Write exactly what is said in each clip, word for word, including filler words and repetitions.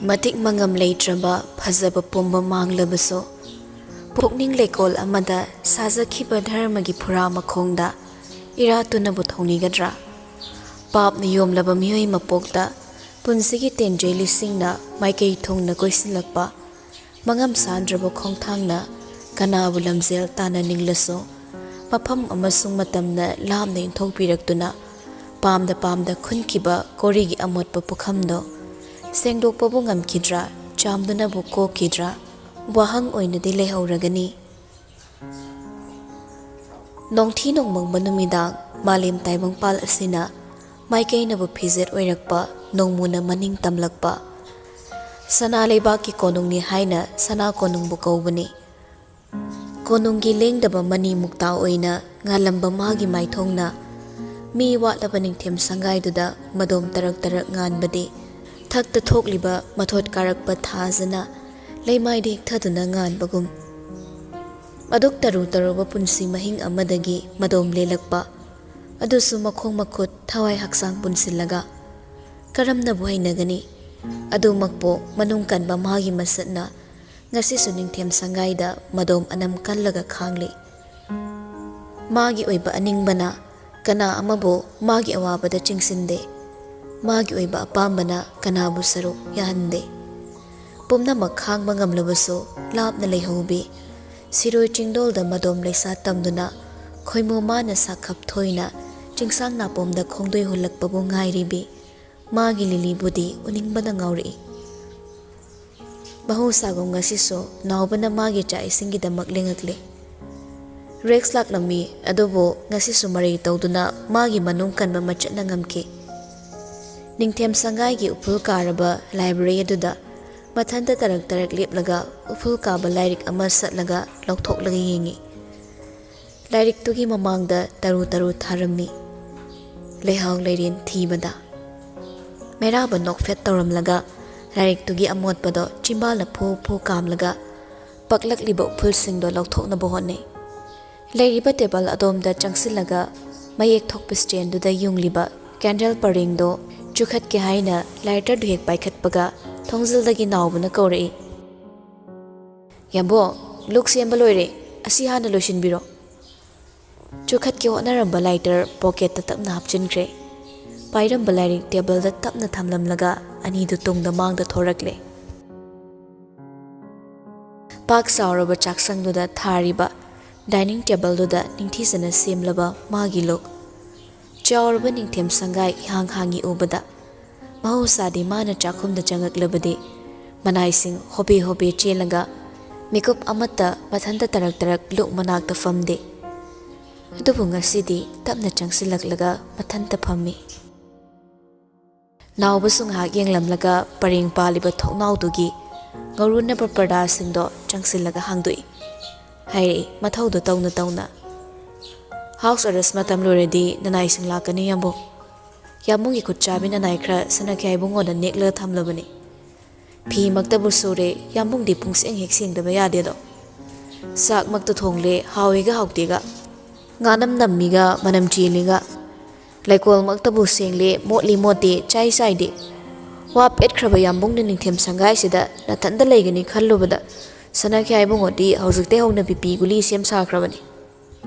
ꯃꯇꯤꯛ ꯃꯉꯝ ꯂꯩꯇ꯭ꯔꯕ ꯐꯖꯕ ꯄꯨꯝꯕ ꯃꯥꯡꯂꯕꯁꯨ, ꯄꯨꯛꯅꯤꯡ ꯂꯩꯀꯣꯜ ꯑꯃꯗ ꯁꯥꯖꯈꯤꯕ ꯙꯔꯃꯒꯤ ꯐꯨꯔꯥ ꯃꯈꯣꯡꯗ ꯏꯔꯥꯠꯇꯨꯅꯕꯨ ꯊꯧꯅꯤꯒꯗ꯭ꯔꯥ? ꯄꯥꯞꯅ ꯌꯣꯝꯂꯕ ꯃꯤꯑꯣꯏ ꯃꯄꯣꯛꯇ ꯄꯨꯟꯁꯤꯒꯤ ꯇꯦꯟꯖꯩ ꯂꯤꯁꯤꯡꯅ ꯃꯥꯏꯀꯩ ꯊꯨꯡꯅ ꯀꯣꯏꯁꯤꯜꯂꯛꯄ, ꯃꯉꯝ ꯁꯥꯟꯗ꯭ꯔꯕ ꯈꯣꯡꯊꯥꯡꯅ ꯀꯅꯥꯕꯨ ꯂꯝꯖꯦꯜ ꯇꯥꯟꯅꯅꯤꯡꯂꯁꯨ, ꯃꯐꯝ ꯑꯃꯁꯨꯡ ꯃꯇꯝꯅ ꯂꯥꯞꯅ ꯏꯟꯊꯣꯛꯄꯤꯔꯛꯇꯨꯅ, ꯄꯥꯝꯗ ꯄꯥꯝꯗ ꯈꯨꯟꯈꯤꯕ ꯀꯣꯔꯤꯒꯤ ꯑꯃꯣꯠꯄ ꯄꯨꯈꯝꯗꯣ ꯁꯦꯡꯗꯣꯛꯄꯕꯨ ꯉꯝꯈꯤꯗ꯭ꯔꯥ, ꯆꯥꯝꯗꯨꯅꯕꯨ ꯀꯣꯛꯈꯤꯗ꯭ꯔꯥ, ꯋꯥꯍꯪ ꯑꯣꯏꯅꯗꯤ ꯂꯩꯍꯧꯔꯒꯅꯤ꯫ ꯅꯣꯡꯊꯤ ꯅꯣꯡꯃꯪꯕ ꯅꯨꯃꯤꯗꯥꯡ ꯃꯥꯂꯦꯝ ꯇꯥꯏꯕꯪꯄꯥꯜ ꯑꯁꯤꯅ ꯃꯥꯏꯀꯩꯅꯕꯨ ꯐꯤꯖꯦꯠ ꯑꯣꯏꯔꯛꯄ ꯅꯣꯡꯃꯨꯅ ꯃꯅꯤꯡ ꯇꯝꯂꯛꯄ꯫ ꯁꯅꯥ ꯂꯩꯕꯥꯛꯀꯤ ꯀꯣꯅꯨꯡꯅꯤ ꯍꯥꯏꯅ ꯁꯅꯥ ꯀꯣꯅꯨꯡꯕꯨ ꯀꯧꯕꯅꯤ꯫ ꯀꯣꯅꯨꯡꯒꯤ ꯂꯦꯡꯗꯕ ꯃꯅꯤ ꯃꯨꯛꯇꯥ ꯑꯣꯏꯅ ꯉꯥꯜꯂꯝꯕ ꯃꯥꯒꯤ ꯃꯥꯏꯊꯣꯡꯅ ꯃꯤ ꯋꯥꯠꯂꯕ ꯅꯤꯡꯊꯦꯝ ꯁꯪꯒꯥꯏꯗꯨꯗ ꯃꯗꯣꯝ ꯇꯔꯛ ꯇꯔꯛ ꯉꯥꯟꯕꯗꯤ ꯊꯛꯇ ꯊꯣꯛꯂꯤꯕ ꯃꯊꯣꯠ ꯀꯥꯔꯛꯄ ꯊꯥꯖꯅ ꯂꯩꯃꯥꯏꯗ ꯍꯤꯛꯊꯗꯨꯅ ꯉꯥꯟꯕꯒꯨꯝ꯫ ꯑꯗꯨꯛ ꯇꯔꯨ ꯇꯔꯨꯕ ꯄꯨꯟꯁꯤ ꯃꯍꯤꯡ ꯑꯃꯗꯒꯤ ꯃꯗꯣꯝ ꯂꯦꯜꯂꯛꯄ ꯑꯗꯨꯁꯨ ꯃꯈꯣꯡ ꯃꯈꯨꯠ ꯊꯋꯥꯏ ꯍꯛꯆꯥꯡ ꯄꯨꯟꯁꯤꯜꯂꯒ ꯀꯔꯝꯅꯕꯨ ꯍꯩꯅꯒꯅꯤ? ꯑꯗꯨꯃꯛꯄꯨ ꯃꯅꯨꯡ ꯀꯟꯕ ꯃꯥꯒꯤ ꯃꯁꯛꯅ ꯉꯁꯤꯁꯨ ꯅꯤꯡꯊꯦꯝ ꯁꯪꯒꯥꯏꯗ ꯃꯗꯣꯝ ꯑꯅꯝ ꯀꯜꯂꯒ ꯈꯥꯡꯂꯤ꯫ ꯃꯥꯒꯤ ꯑꯣꯏꯕ ꯑꯅꯤꯡꯕꯅ ꯀꯅꯥ ꯑꯃꯕꯨ ꯃꯥꯒꯤ ꯑꯋꯥꯕꯗ ꯆꯤꯡꯁꯤꯟꯗꯦ꯫ ꯃꯥꯒꯤ ꯑꯣꯏꯕ ꯑꯄꯥꯝꯕꯅ ꯀꯅꯥꯕꯨ ꯁꯔꯨꯛ ꯌꯥꯍꯟꯗꯦ꯫ ꯄꯨꯝꯅꯃꯛ ꯈꯥꯡꯕ ꯉꯝꯂꯕꯁꯨ ꯂꯥꯞꯅ ꯂꯩꯍꯧꯕꯤ ꯁꯤꯔꯣꯏ ꯆꯤꯡꯗꯣꯜꯗ ꯃꯗꯣꯝ ꯂꯩꯁꯥ ꯇꯝꯗꯨꯅ ꯈꯣꯏꯃꯨ ꯃꯥꯅ ꯁꯥꯈꯞ ꯊꯣꯏꯅ ꯆꯤꯡꯁꯥꯡ ꯅꯥꯄꯣꯝꯗ ꯈꯣꯡꯗꯣꯏ ꯍꯨꯜꯂꯛꯄꯕꯨ ꯉꯥꯏꯔꯤꯕꯤ ꯃꯥꯒꯤ ꯂꯤꯂꯤꯕꯨꯗꯤ ꯎꯅꯤꯡꯕꯅ ꯉꯥꯎꯔꯛꯏ꯫ ꯃꯍꯧꯁꯥꯒꯨꯝ ꯉꯁꯤꯁꯨ ꯅꯥꯎꯕꯅ ꯃꯥꯒꯤ ꯆꯥꯛ ꯏꯁꯤꯡꯒꯤꯗꯃꯛ ꯂꯦꯡꯉꯛꯂꯦ꯫ ꯔꯦꯛꯁ ꯂꯥꯛꯂꯝꯃꯤ, ꯑꯗꯨꯕꯨ ꯉꯁꯤꯁꯨ ꯃꯔꯩ ꯇꯧꯗꯨꯅ ꯃꯥꯒꯤ ꯃꯅꯨꯡ ꯀꯟꯕ ꯃꯆꯠꯅ ꯉꯝꯈꯤ꯫ ꯅꯤꯡꯊꯦꯝ ꯁꯪꯒꯥꯏꯒꯤ ꯎꯐꯨꯜ ꯀꯥꯔꯕ ꯂꯥꯏꯕ꯭ꯔꯦꯔꯤ ꯑꯗꯨꯗ ꯃꯊꯟꯇ ꯇꯔꯛ ꯇꯔꯛ ꯂꯦꯞꯂꯒ ꯎꯐꯨꯜ ꯀꯥꯕ ꯂꯥꯏꯔꯤꯛ ꯑꯃ ꯁꯠꯂꯒ ꯂꯧꯊꯣꯛꯂꯒ ꯌꯦꯡꯉꯤ꯫ ꯂꯥꯏꯔꯤꯛꯇꯨꯒꯤ ꯃꯃꯥꯡꯗ ꯇꯔꯨ ꯇꯔꯨ ꯊꯥꯔꯝꯃꯤ꯫ ꯂꯩꯍꯥꯎ ꯂꯩꯔꯦꯟ ꯊꯤꯕꯗ꯫ ꯃꯩꯔꯥꯕ ꯅꯣꯛꯐꯦꯠ ꯇꯧꯔꯝꯂꯒ ꯂꯥꯏꯔꯤꯛꯇꯨꯒꯤ ꯑꯃꯣꯠꯄꯗꯣ ꯆꯤꯝꯕꯥꯜꯅ ꯐꯨ ꯐꯨ ꯀꯥꯝꯂꯒ ꯄꯛꯂꯛꯂꯤꯕ ꯎꯐꯨꯜꯁꯤꯡꯗꯣ ꯂꯧꯊꯣꯛꯅꯕ ꯍꯣꯠꯅꯩ꯫ ꯂꯩꯔꯤꯕ ꯇꯦꯕꯜ ꯑꯗꯣꯝꯗ ꯆꯪꯁꯤꯜꯂꯒ ꯃꯌꯦꯛ ꯊꯣꯛꯄ ꯁ꯭ꯇꯦꯟꯗꯨꯗ ꯌꯨꯡꯂꯤꯕ ꯀꯦꯟꯗꯜ ꯄꯔꯦꯡꯗꯣ ꯆꯨꯈꯠꯀꯦ ꯍꯥꯏꯅ ꯂꯥꯏꯇꯔꯗꯨ ꯍꯦꯛ ꯄꯥꯏꯈꯠꯄꯒ ꯊꯣꯡꯖꯤꯜꯗꯒꯤ ꯅꯥꯎꯕꯅ ꯀꯧꯔꯛꯏ, "ꯌꯥꯝꯕꯣ, ꯂꯨꯛ ꯁꯦꯝꯕ ꯂꯣꯏꯔꯦ, ꯑꯁꯤ ꯍꯥꯟꯅ ꯂꯣꯏꯁꯤꯟꯕꯤꯔꯣ"꯫ ꯆꯨꯈꯠꯀꯦ ꯍꯣꯠꯅꯔꯝꯕ ꯂꯥꯏꯇꯔ ꯄꯣꯀꯦꯠꯇ ꯇꯞꯅ ꯍꯥꯞꯆꯤꯟꯈ꯭ꯔꯦ꯫ ꯄꯥꯏꯔꯝꯕ ꯂꯥꯏꯔꯤꯛ ꯇꯦꯕꯜꯗ ꯇꯞꯅ ꯊꯝꯂꯝꯂꯒ ꯑꯅꯤꯗꯨ ꯇꯨꯡꯗ ꯃꯥꯡꯗ ꯊꯣꯔꯛꯂꯦ꯫ ꯄꯥꯛ ꯆꯥꯎꯔꯕ ꯆꯥꯛꯁꯪꯗꯨꯗ ꯊꯥꯔꯤꯕ ꯗꯥꯏꯅꯤꯡ ꯇꯦꯕꯜꯗꯨꯗ ꯅꯤꯡꯊꯤꯖꯅ ꯁꯦꯝꯂꯕ ꯃꯥꯒꯤ ꯂꯨꯛ꯫ ꯆꯥꯎꯔꯕ ꯅꯤꯡꯊꯦꯝ ꯁꯪꯒꯥꯏ ꯏꯍꯥꯡ ꯍꯥꯡꯉꯤ ꯎꯕꯗ꯫ ꯃꯍꯧꯁꯥꯗꯤ ꯃꯥꯅ ꯆꯥꯛꯈꯨꯝꯗ ꯆꯪꯉꯛꯂꯕꯗꯤ ꯃꯅꯥꯏꯁꯤꯡ ꯍꯣꯕꯦ ꯍꯣꯕꯦ ꯆꯦꯜꯂꯒ ꯃꯤꯀꯨꯞ ꯑꯃꯠꯇ ꯃꯊꯟꯇ ꯇꯔꯛ ꯇꯔꯛ ꯂꯨꯛ ꯃꯅꯥꯛꯇ ꯐꯝꯗꯦ꯫ ꯑꯗꯨꯕꯨ ꯉꯁꯤꯗꯤ ꯇꯞꯅ ꯆꯪꯁꯤꯜꯂꯛꯂꯒ ꯃꯊꯟꯇ ꯐꯝꯃꯤ꯫ ꯅꯥꯎꯕꯁꯨ ꯉꯥꯏꯍꯥꯛ ꯌꯦꯡꯂꯝꯂꯒ ꯄꯔꯦꯡ ꯄꯥꯜꯂꯤꯕ ꯊꯣꯡꯅꯥꯎꯗꯨꯒꯤ ꯉꯧꯔꯨꯅꯕ ꯄꯔꯗꯥꯁꯤꯡꯗꯣ ꯆꯪꯁꯤꯜꯂꯒ ꯍꯥꯡꯗꯣꯛꯏ꯫ ꯍꯥꯏꯔꯛꯏ ꯃꯊꯧꯗꯣ ꯇꯧꯅ ꯇꯧꯅ, "ꯍꯥꯎꯁ ꯑꯦꯔꯦꯁ ꯃꯇꯝ ꯂꯣꯏꯔꯗꯤ ꯅꯅꯥꯏꯁꯤꯡ ꯂꯥꯛꯀꯅꯤ ꯌꯥꯝꯕꯨꯡ꯫ ꯌꯥꯝꯕꯨꯡꯒꯤ ꯈꯨꯠꯆꯥꯕꯤ ꯅꯅꯥꯏ ꯈꯔ ꯁꯅꯥꯈ꯭ꯌꯥꯏꯕꯨꯡꯉꯣꯟꯗ ꯅꯦꯛꯂꯒ ꯊꯝꯂꯕꯅꯤ꯫ ꯐꯤꯃꯛꯇꯕꯨ ꯁꯨꯔꯦ, ꯌꯥꯝꯕꯨꯡꯗꯤ ꯄꯨꯡꯁꯦꯡ ꯍꯦꯛ ꯁꯦꯡꯗꯕ ꯌꯥꯗꯦꯗꯣ꯫ ꯆꯥꯛꯃꯛꯇ ꯊꯣꯡꯂꯦ, ꯍꯥꯎꯏꯒ ꯍꯥꯎꯇꯦꯒ, ꯉꯥꯅꯝ ꯅꯝꯃꯤꯒ ꯃꯅꯝ ꯆꯦꯜꯂꯤꯒ, ꯂꯩꯀꯣꯜꯃꯛꯇꯕꯨ ꯁꯦꯡꯂꯦ, ꯃꯣꯠꯂꯤ ꯃꯣꯠꯇꯦ, ꯆꯥꯏ ꯆꯥꯏꯗꯦ꯫ ꯋꯥ ꯄꯦꯠꯈ꯭ꯔꯕ ꯌꯥꯝꯕꯨꯡꯅ ꯅꯤꯡꯊꯦꯝ ꯁꯪꯒꯥꯏꯁꯤꯗ ꯅꯥꯊꯟꯗ ꯂꯩꯒꯅꯤ ꯈꯜꯂꯨꯕꯗ ꯁꯅꯥꯈ꯭ꯌꯥꯏꯕꯨꯡꯉꯣꯗꯤ ꯍꯧꯖꯤꯛꯇꯩ ꯍꯧꯅ ꯕꯤ ꯄꯤ ꯒꯨꯂꯤ ꯁꯦꯝ ꯁꯥꯈ꯭ꯔꯕꯅꯤ"꯫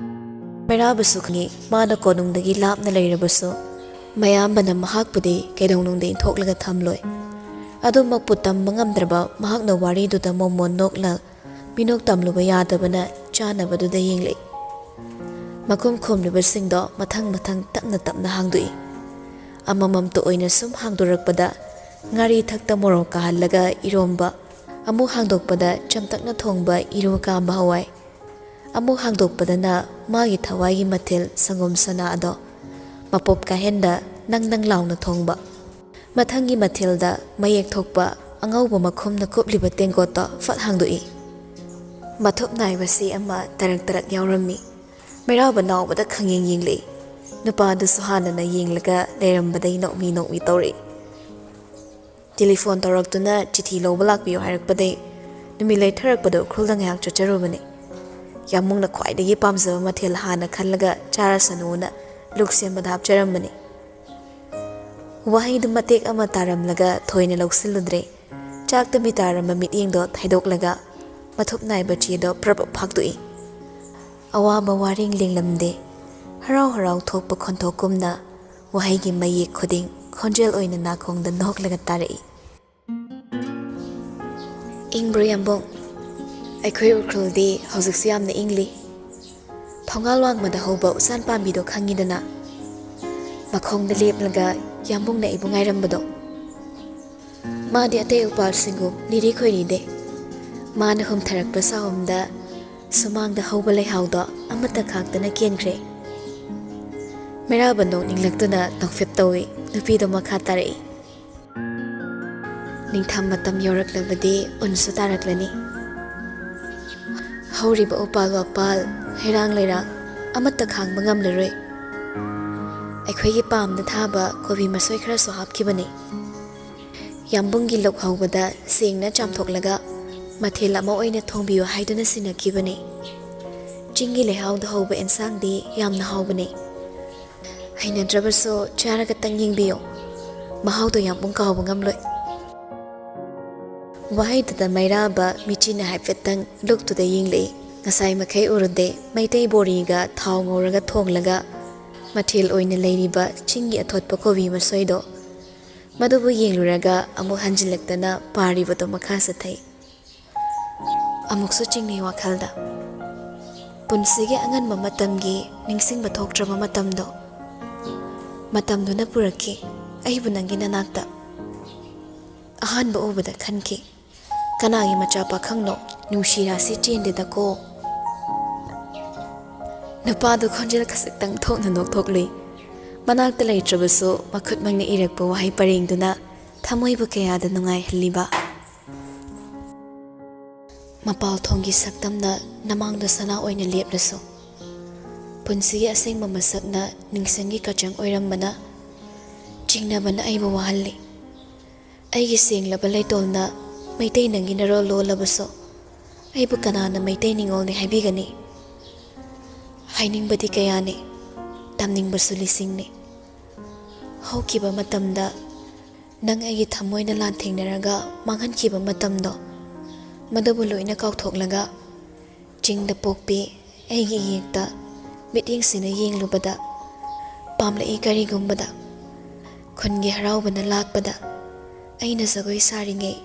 ꯃꯩꯔꯥꯕꯁꯨ ꯈꯪꯉꯤ, ꯃꯥꯅ ꯀꯣꯅꯨꯡꯗꯒꯤ ꯂꯥꯞꯅ ꯂꯩꯔꯕꯁꯨ ꯃꯌꯥꯝꯕꯅ ꯃꯍꯥꯛꯄꯨꯗꯤ ꯀꯩꯗꯧꯅꯨꯡꯗ ꯏꯟꯊꯣꯛꯂꯒ ꯊꯝꯂꯣꯏ꯫ ꯑꯗꯨꯃꯛꯄꯨ ꯇꯝꯕ ꯉꯝꯗ꯭ꯔꯕ ꯃꯍꯥꯛꯅ ꯋꯥꯔꯤꯗꯨꯗ ꯃꯣꯃꯣꯟ ꯅꯣꯛꯂ ꯃꯤꯅꯣꯛ ꯇꯝꯂꯨꯕ ꯌꯥꯗꯕꯅ ꯆꯥꯅꯕꯗꯨꯗ ꯌꯦꯡꯂꯛꯏ꯫ ꯃꯈꯨꯝ ꯈꯨꯝꯂꯤꯕꯁꯤꯡꯗꯣ ꯃꯊꯪ ꯃꯊꯪ ꯇꯞꯅ ꯇꯞꯅ ꯍꯥꯡꯗꯣꯛꯏ꯫ ꯑꯃꯃꯝꯇ ꯑꯣꯏꯅ ꯁꯨꯝ ꯍꯥꯡꯗꯣꯔꯛꯄꯗ ꯉꯥꯔꯤ ꯊꯛꯇ ꯃꯣꯔꯣꯛ ꯀꯥꯍꯜꯂꯒ ꯏꯔꯣꯝꯕ, ꯑꯃꯨꯛ ꯍꯥꯡꯗꯣꯛꯄꯗ ꯆꯝꯇꯛꯅ ꯊꯣꯡꯕ ꯏꯔꯨ ꯀꯥꯝꯕ ꯍꯋꯥꯏ, ꯑꯃꯨꯛ ꯍꯥꯡꯗꯣꯛꯄꯗꯅ ꯃꯥꯒꯤ ꯊꯋꯥꯏꯒꯤ ꯃꯊꯦꯜ ꯁꯪꯒꯣꯝ ꯁꯅꯥ ꯑꯗꯣ ꯃꯄꯣꯞ ꯀꯥꯍꯦꯟꯗ ꯅꯪ ꯅꯪ ꯂꯥꯎꯅ ꯊꯣꯡꯕ꯫ ꯃꯊꯪꯒꯤ ꯃꯊꯦꯜꯗ ꯃꯌꯦꯛ ꯊꯣꯛꯄ ꯑꯉꯧꯕ ꯃꯈꯨꯝꯅ ꯀꯨꯞꯂꯤꯕ ꯇꯦꯡꯀꯣꯠꯇꯣ ꯐꯠ ꯍꯥꯡꯗꯣꯛꯏ꯫ ꯃꯊꯨꯞ ꯅꯥꯏꯕ ꯆꯦ ꯑꯃ ꯇꯔꯛ ꯇꯔꯛ ꯌꯥꯎꯔꯝꯃꯤ꯫ ꯃꯩꯔꯥꯕ ꯅꯥꯎꯕꯗ ꯈꯪꯌꯦꯡ ꯌꯦꯡꯂꯛꯏ꯫ ꯅꯨꯄꯥꯗꯨꯁꯨ ꯍꯥꯟꯅꯅ ꯌꯦꯡꯂꯒ ꯂꯩꯔꯝꯕꯗꯩ ꯅꯣꯛꯃꯤ ꯅꯣꯛꯃꯤ ꯇꯧꯔꯛꯏ꯫ ꯇꯦꯂꯤꯐꯣꯟ ꯇꯧꯔꯛꯇꯨꯅ ꯆꯤꯊꯤ ꯂꯧꯕ ꯂꯥꯛꯄꯤꯌꯨ ꯍꯥꯏꯔꯛꯄꯗꯩ ꯅꯨꯃꯤꯠ ꯂꯩꯊꯔꯛꯄꯗ ꯎꯈ꯭ꯔꯨꯜꯗ ꯉꯥꯏꯍꯥꯛ ꯆꯠꯆꯔꯨꯕꯅꯤ꯫ ꯌꯥꯝꯕꯨꯡꯅ ꯈ꯭ꯋꯥꯏꯗꯒꯤ ꯄꯥꯝꯖꯕ ꯃꯊꯦꯜ ꯍꯥꯟꯅ ꯈꯜꯂꯒ ꯆꯥꯔꯁꯅꯨꯅ ꯂꯨꯛ ꯁꯦꯝꯕꯗ ꯍꯥꯞꯆꯔꯝꯕꯅꯤ꯫ ꯋꯥꯍꯩꯗꯨ ꯃꯇꯦꯛ ꯑꯃ ꯇꯥꯔꯝꯂꯒ ꯊꯣꯏꯅ ꯂꯧꯁꯤꯜꯂꯨꯗ꯭ꯔꯦ꯫ ꯆꯥꯛꯇ ꯃꯤꯇꯥꯔꯝꯕ ꯃꯤꯠꯌꯦꯡꯗꯣ ꯊꯩꯗꯣꯛꯂꯒ ꯃꯊꯨꯞ ꯅꯥꯏꯕ ꯆꯦꯗꯣ ꯄ꯭ꯔꯞ ꯄ꯭ꯔꯞ ꯐꯥꯛꯇꯣꯛꯏ꯫ ꯑꯋꯥꯕ ꯋꯥꯔꯦꯡ ꯂꯦꯡꯂꯝꯗꯦ꯫ ꯍꯔꯥꯎ ꯍꯔꯥꯎ ꯊꯣꯛꯄ ꯈꯣꯟꯊꯣꯛꯀꯨꯝꯅ ꯋꯥꯍꯩꯒꯤ ꯃꯌꯦꯛ ꯈꯨꯗꯤꯡ ꯈꯣꯟꯖꯦꯜ ꯑꯣꯏꯅ ꯅꯥꯀꯣꯡꯗ ꯅꯣꯛꯂꯒ ꯇꯥꯔꯛꯏ꯫ "ꯏꯪꯕ꯭ꯔꯣ ꯌꯥꯝꯕꯨꯡ? ꯑꯩꯈꯣꯏ ꯎꯈ꯭ꯔꯨꯜꯗꯤ ꯍꯧꯖꯤꯛꯁꯨ ꯌꯥꯝꯅ ꯏꯪꯂꯤ꯫ ꯊꯣꯡꯒꯥꯜ ꯋꯥꯡꯃꯗ ꯍꯧꯕ ꯎꯆꯥꯟ ꯄꯥꯝꯕꯤꯗꯣ ꯈꯪꯉꯤꯗꯅ? ꯃꯈꯣꯡꯗ ꯂꯦꯞꯂꯒ ꯌꯥꯝꯕꯨꯡꯅ ꯑꯩꯕꯨ ꯉꯥꯏꯔꯝꯕꯗꯣ꯫ ꯃꯥꯗꯤ ꯑꯇꯩ ꯎꯄꯥꯜꯁꯤꯡꯒꯨꯝ ꯂꯤꯔꯤ ꯈꯣꯏꯔꯤꯗꯦ꯫ ꯃꯥꯅ ꯍꯨꯝꯊꯔꯛꯄ ꯁꯥꯍꯨꯝꯗ ꯁꯨꯃꯥꯡꯗ ꯍꯧꯕ ꯂꯩꯍꯥꯎꯗꯣ ꯑꯃꯠꯇ ꯈꯥꯛꯇꯅ ꯀꯦꯟꯈ꯭ꯔꯦ꯫" ꯃꯩꯔꯥꯕ ꯅꯣꯛꯅꯤꯡꯂꯛꯇꯨꯅ ꯅꯣꯛꯐꯦꯠ ꯇꯧꯏ꯫ ꯅꯨꯄꯤꯗꯣ ꯃꯈꯥ ꯇꯥꯔꯛꯏ꯫ "ꯅꯤꯡꯊꯝ ꯃꯇꯝ ꯌꯧꯔꯛꯂꯕꯗꯤ ꯎꯟꯁꯨ ꯇꯥꯔꯛꯂꯅꯤ꯫ ꯍꯧꯔꯤꯕ ꯎꯄꯥꯜ ꯋꯥꯄꯥꯜ, ꯍꯩꯔꯥꯡ ꯂꯩꯔꯥꯡ ꯑꯃꯠꯇ ꯈꯥꯡꯕ ꯉꯝꯂꯔꯣꯏ꯫ ꯑꯩꯈꯣꯏꯒꯤ ꯄꯥꯝꯗ ꯊꯥꯕ ꯀꯣꯕꯤ ꯃꯁꯣꯏ ꯈꯔꯁꯨ ꯍꯥꯞꯈꯤꯕꯅꯤ꯫ ꯌꯥꯝꯕꯨꯡꯒꯤ ꯂꯣꯛ ꯍꯧꯕꯗ ꯁꯦꯡꯅ ꯆꯥꯝꯊꯣꯛꯂꯒ ꯃꯊꯦꯜ ꯑꯃ ꯑꯣꯏꯅ ꯊꯣꯡꯕꯤꯌꯨ ꯍꯥꯏꯗꯨꯅ ꯁꯤꯟꯅꯈꯤꯕꯅꯤ꯫ ꯆꯤꯡꯒꯤ ꯂꯩꯍꯥꯎꯗ ꯍꯧꯕ ꯑꯦꯟꯁꯥꯡꯗꯤ ꯌꯥꯝꯅ ꯍꯥꯎꯕꯅꯤ꯫ ꯍꯩꯅꯗ꯭ꯔꯕꯁꯨ ꯆꯥꯔꯒꯇꯪ ꯌꯦꯡꯕꯤꯌꯨ꯫ ꯃꯍꯥꯎꯗꯣ ꯌꯥꯝꯕꯨꯡ ꯀꯥꯎꯕ ꯉꯝꯂꯣꯏ꯫" ꯋꯥꯍꯩꯗꯨꯗ ꯃꯩꯔꯥꯕ ꯃꯤꯆꯤꯅ ꯍꯥꯏꯐꯦꯠꯇꯪ ꯂꯣꯛꯇꯨꯗ ꯌꯦꯡꯂꯛꯏ꯫ ꯉꯁꯥꯏ ꯃꯈꯩ ꯎꯔꯨꯗꯦ꯫ ꯃꯩꯇꯩ ꯕꯣꯔꯤꯒ ꯊꯥꯎ ꯉꯧꯔꯒ ꯊꯣꯡꯂꯒ ꯃꯊꯦꯜ ꯑꯣꯏꯅ ꯂꯩꯔꯤꯕ ꯆꯤꯡꯒꯤ ꯑꯊꯣꯠꯄ ꯀꯣꯕꯤ ꯃꯁꯣꯏꯗꯣ, ꯃꯗꯨꯕꯨ ꯌꯦꯡꯂꯨꯔꯒ ꯑꯃꯨꯛ ꯍꯟꯖꯤꯜꯂꯛꯇꯅ ꯄꯥꯔꯤꯕꯗꯣ ꯃꯈꯥ ꯆꯠꯊꯩ꯫ ꯑꯃꯨꯛꯁꯨ ꯆꯤꯡꯅꯩ ꯋꯥꯈꯜꯗ꯫ ꯄꯨꯟꯁꯤꯒꯤ ꯑꯉꯟꯕ ꯃꯇꯝꯒꯤ ꯅꯤꯡꯁꯤꯡꯕ ꯊꯣꯛꯇ꯭ꯔꯕ ꯃꯇꯝꯗꯣ꯫ ꯃꯇꯝꯗꯨꯅ ꯄꯨꯔꯛꯈꯤ ꯑꯩꯕꯨ ꯅꯪꯒꯤ ꯅꯅꯥꯛꯇ꯫ ꯑꯍꯥꯟꯕ ꯎꯕꯗ ꯈꯟꯈꯤ, "ꯀꯅꯥꯒꯤ ꯃꯆꯥ ꯄꯥꯈꯪꯅꯣ? ꯅꯨꯡꯁꯤ ꯔꯥꯁꯤ ꯆꯦꯟꯗꯦꯗꯀꯣ꯫" ꯅꯨꯄꯥꯗꯨ ꯈꯣꯟꯖꯦꯜ ꯈꯖꯤꯛꯇꯪ ꯊꯣꯛꯅ ꯅꯣꯛꯊꯣꯛꯂꯨꯏ꯫ ꯃꯅꯥꯛꯇ ꯂꯩꯇ꯭ꯔꯕꯁꯨ ꯃꯈꯨꯠꯃꯛꯅ ꯏꯔꯛꯄ ꯋꯥꯍꯩ ꯄꯔꯦꯡꯗꯨꯅ ꯊꯃꯣꯏꯕꯨ ꯀꯌꯥꯗ ꯅꯨꯡꯉꯥꯏꯍꯜꯂꯤꯕ꯫ ꯃꯄꯥꯜ ꯊꯣꯡꯒꯤ ꯁꯛꯇꯝꯅ ꯅꯃꯥꯡꯗ ꯁꯅꯥ ꯑꯣꯏꯅ ꯂꯦꯞꯂꯁꯨ, ꯄꯨꯟꯁꯤꯒꯤ ꯑꯁꯦꯡꯕ ꯃꯁꯛꯅ ꯅꯤꯡꯁꯤꯡꯒꯤ ꯀꯆꯪ ꯑꯣꯏꯔꯝꯕꯅ ꯆꯤꯡꯅꯕꯅ ꯑꯩꯕꯨ ꯋꯥꯍꯜꯂꯤ꯫ ꯑꯩꯒꯤ ꯁꯦꯡꯂꯕ ꯂꯩꯇꯣꯜꯅ ꯃꯩꯇꯩ ꯅꯪꯒꯤ ꯅꯔꯣꯜ ꯂꯣꯜꯂꯕꯁꯨ, ꯑꯩꯕꯨ ꯀꯅꯥꯅ ꯃꯩꯇꯩ ꯅꯤꯉꯣꯜꯅꯤ ꯍꯥꯏꯕꯤꯒꯅꯤ? ꯍꯥꯏꯅꯤꯡꯕꯗꯤ ꯀꯌꯥꯅꯤ, ꯇꯝꯅꯤꯡꯕꯁꯨ ꯂꯤꯁꯤꯡꯅꯤ꯫ ꯍꯧꯈꯤꯕ ꯃꯇꯝꯗ ꯅꯪ ꯑꯩꯒꯤ ꯊꯃꯣꯏꯅ ꯂꯥꯟꯊꯦꯡꯅꯔꯒ ꯃꯥꯡꯍꯟꯈꯤꯕ ꯃꯇꯝꯗꯣ, ꯃꯗꯨꯕꯨ ꯂꯣꯏꯅ ꯀꯥꯎꯊꯣꯛꯂꯒ, ꯆꯤꯡꯗ ꯄꯣꯛꯄꯤ ꯑꯩꯒꯤ ꯏꯌꯦꯛꯇ ꯃꯤꯠꯌꯦꯡꯁꯤꯅ ꯌꯦꯡꯂꯨꯕꯗ, ꯄꯥꯝꯂꯛꯏ ꯀꯔꯤꯒꯨꯝꯕꯗ, ꯈꯨꯟꯒꯤ ꯍꯔꯥꯎꯕꯅ ꯂꯥꯛꯄꯗ, ꯑꯩꯅ ꯖꯒꯣꯏ ꯁꯥꯔꯤꯉꯩ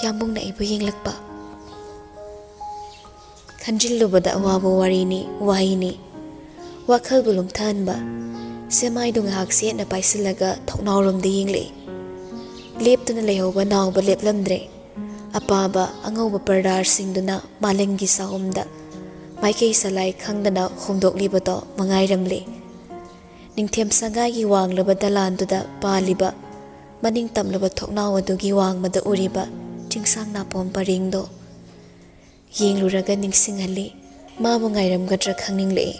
ꯌꯥꯝꯕꯨꯡꯅ ꯑꯩꯕꯨ ꯌꯦꯡꯂꯛꯄ꯫ ꯈꯟꯖꯤꯜꯂꯨꯕꯗ ꯑꯋꯥꯕ ꯋꯥꯔꯤꯅꯤ, ꯋꯥꯍꯩꯅꯤ꯫ ꯋꯥꯈꯜꯕꯨ ꯂꯨꯝꯊꯍꯟꯕ꯫ ꯁꯦꯃꯥꯏꯗꯨ ꯉꯥꯏꯍꯥꯛ ꯁꯦꯠꯅ ꯄꯥꯏꯁꯤꯜꯂꯒ ꯊꯣꯡꯅꯥꯎꯔꯣꯝꯗ ꯌꯦꯡꯂꯛꯏ꯫ ꯂꯦꯞꯇꯨꯅ ꯂꯩꯍꯧꯕ ꯅꯥꯎꯕ ꯂꯦꯞꯂꯝꯗ꯭ꯔꯦ꯫ ꯑꯄꯥꯕ ꯑꯉꯧꯕ ꯄꯔꯗꯥꯔꯁꯤꯡꯗꯨꯅ ꯃꯥꯂꯪꯒꯤ ꯆꯥꯛꯈꯨꯝꯗ ꯃꯥꯏꯀꯩ ꯁꯂꯥꯏ ꯈꯪꯗꯅ ꯍꯣꯡꯗꯣꯛꯂꯤꯕꯗꯣ ꯃꯉꯥꯏꯔꯝꯂꯦ꯫ ꯅꯤꯡꯊꯦꯝ ꯁꯪꯒꯥꯏꯒꯤ ꯋꯥꯡꯂꯕ ꯗꯂꯥꯟꯗꯨꯗ ꯄꯥꯜꯂꯤꯕ ꯃꯅꯤꯡ ꯇꯝꯂꯕ ꯊꯣꯡꯅꯥꯎ ꯑꯗꯨꯒꯤ ꯋꯥꯡꯃꯗ ꯎꯔꯤꯕ ꯆꯤꯡꯁꯥꯡ ꯅꯥꯄꯣꯝ ꯄꯔꯦꯡꯗꯣ ꯌꯦꯡꯂꯨꯔꯒ ꯅꯤꯡꯁꯤꯡꯍꯜꯂꯤ꯫ ꯃꯥꯕꯨ ꯉꯥꯏꯔꯝꯒꯗ꯭ꯔꯥ ꯈꯪꯅꯤꯡꯂꯛꯏ꯫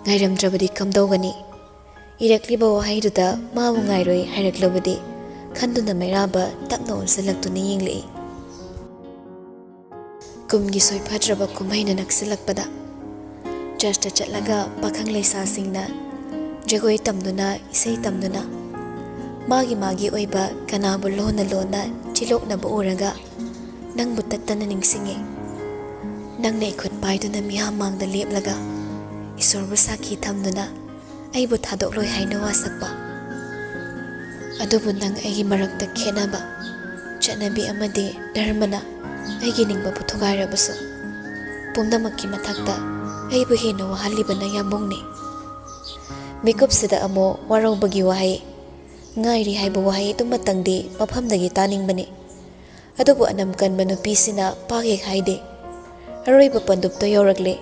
ꯉꯥꯏꯔꯝꯗ꯭ꯔꯕꯗꯤ ꯀꯝꯗꯧꯒꯅꯤ? ꯏꯔꯛꯂꯤꯕ ꯋꯥꯍꯩꯗꯨꯗ ꯃꯥꯕꯨ ꯉꯥꯏꯔꯣꯏ ꯍꯥꯏꯔꯛꯂꯕꯗꯤ ꯈꯟꯗꯨꯅ ꯃꯩꯔꯥꯕ ꯇꯞꯅ ꯑꯣꯟꯁꯤꯜꯂꯛꯇꯨꯅ ꯌꯦꯡꯂꯛꯏ꯫ ꯀꯨꯝꯒꯤ ꯁꯣꯏꯐꯗ꯭ꯔꯕ ꯀꯨꯝꯍꯩꯅ ꯅꯛꯁꯤꯜꯂꯛꯄꯗ, ꯆꯔꯆꯇ ꯆꯠꯂꯒ ꯄꯥꯈꯪ ꯂꯩꯁꯥꯁꯤꯡꯅ ꯖꯒꯣꯏ ꯇꯝꯗꯨꯅ, ꯏꯁꯩ ꯇꯝꯗꯨꯅ, ꯃꯥꯒꯤ ꯃꯥꯒꯤ ꯑꯣꯏꯕ ꯀꯅꯥꯕꯨ ꯂꯣꯟꯅ ꯂꯣꯟꯅ ꯆꯤꯂꯣꯛꯅꯕ ꯎꯔꯒ, ꯅꯪꯕꯨ ꯇꯠꯇꯅ ꯅꯤꯡꯁꯤꯡꯉꯤ꯫ ꯅꯪꯅ ꯏꯈꯨꯠ ꯄꯥꯏꯗꯨꯅ ꯃꯤꯌꯥꯝ ꯃꯥꯡꯗ ꯂꯦꯞꯂꯒ, ꯏꯁꯣꯔꯕꯨ ꯁꯥꯈꯤ ꯊꯝꯗꯨꯅ, ꯑꯩꯕꯨ ꯊꯥꯗꯣꯛꯂꯣꯏ ꯍꯥꯏꯅ ꯋꯥꯁꯛꯄ꯫ ꯑꯗꯨꯕꯨ ꯅꯪ ꯑꯩꯒꯤ ꯃꯔꯛꯇ ꯈꯦꯠꯅꯕ, ꯆꯠꯅꯕꯤ ꯑꯃꯗꯤ ꯙꯔꯃꯅ ꯑꯩꯒꯤ ꯅꯤꯡꯕꯕꯨ ꯊꯨꯒꯥꯏꯔꯕꯁꯨ, ꯄꯨꯝꯅꯃꯛꯀꯤ ꯃꯊꯛꯇ ꯑꯩꯕꯨ ꯍꯦꯟꯅ ꯋꯥꯍꯜꯂꯤꯕꯅ ꯌꯥꯝꯕꯨꯡꯅꯤ꯫ ꯃꯤꯀꯨꯞꯁꯤꯗ ꯑꯃꯨꯛ ꯋꯥꯔꯧꯕꯒꯤ ꯋꯥꯍꯩ, ꯉꯥꯏꯔꯤ ꯍꯥꯏꯕ ꯋꯥꯍꯩ ꯑꯗꯨꯃꯇꯪꯗꯤ ꯃꯐꯝꯗꯒꯤ ꯇꯥꯅꯤꯡꯕꯅꯤ꯫ ꯑꯗꯨꯕꯨ ꯑꯅꯝ ꯀꯟꯕ ꯅꯨꯄꯤꯁꯤꯅ ꯄꯥꯛ ꯍꯦꯛ ꯍꯥꯏꯗꯦ꯫ ꯑꯔꯣꯏꯕ ꯄꯟꯗꯨꯞꯇ ꯌꯧꯔꯛꯂꯦ꯫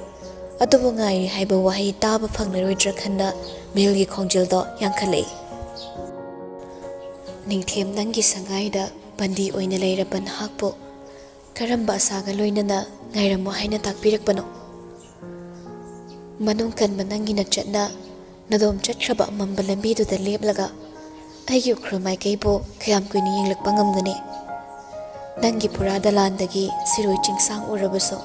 ꯑꯗꯨꯕꯨ ꯉꯥꯏꯔꯤ ꯍꯥꯏꯕ ꯋꯥꯍꯩ ꯇꯥꯕ ꯐꯪꯂꯔꯣꯏꯗ꯭ꯔꯥ ꯈꯟꯅ ꯃꯦꯜꯒꯤ ꯈꯣꯡꯖꯦꯜꯗꯣ ꯌꯥꯡꯈꯠꯂꯛꯏ꯫ ꯅꯤꯡꯊꯦꯝ ꯅꯪꯒꯤ ꯁꯪꯒꯥꯏꯗ ꯕꯟꯗꯤ ꯑꯣꯏꯅ ꯂꯩꯔꯕ ꯅꯍꯥꯛꯄꯨ ꯀꯔꯝꯕ ꯑꯁꯥꯒ ꯂꯣꯏꯅꯅ ꯉꯥꯏꯔꯝꯃꯨ ꯍꯥꯏꯅ ꯇꯥꯛꯄꯤꯔꯛꯄꯅꯣ? ꯃꯅꯨꯡ ꯀꯟꯕ ꯅꯪꯒꯤ ꯅꯆꯠꯅ ꯅꯗꯣꯝ ꯆꯠꯈ꯭ꯔꯕ ꯑꯃꯝꯕ ꯂꯝꯕꯤꯗꯨꯗ ꯂꯦꯞꯂꯒ ꯑꯩꯒꯤ ꯎꯈ꯭ꯔꯨꯜ ꯃꯥꯏꯀꯩꯕꯨ ꯀꯌꯥꯝ ꯀꯨꯏꯅ ꯌꯦꯡꯂꯛꯄ ꯉꯝꯒꯅꯤ? ꯅꯪꯒꯤ ꯐꯨꯔꯥ ꯗꯂꯥꯟꯗꯒꯤ ꯁꯤꯔꯣꯏ ꯆꯤꯡꯁꯥꯡ ꯎꯔꯕꯁꯨ,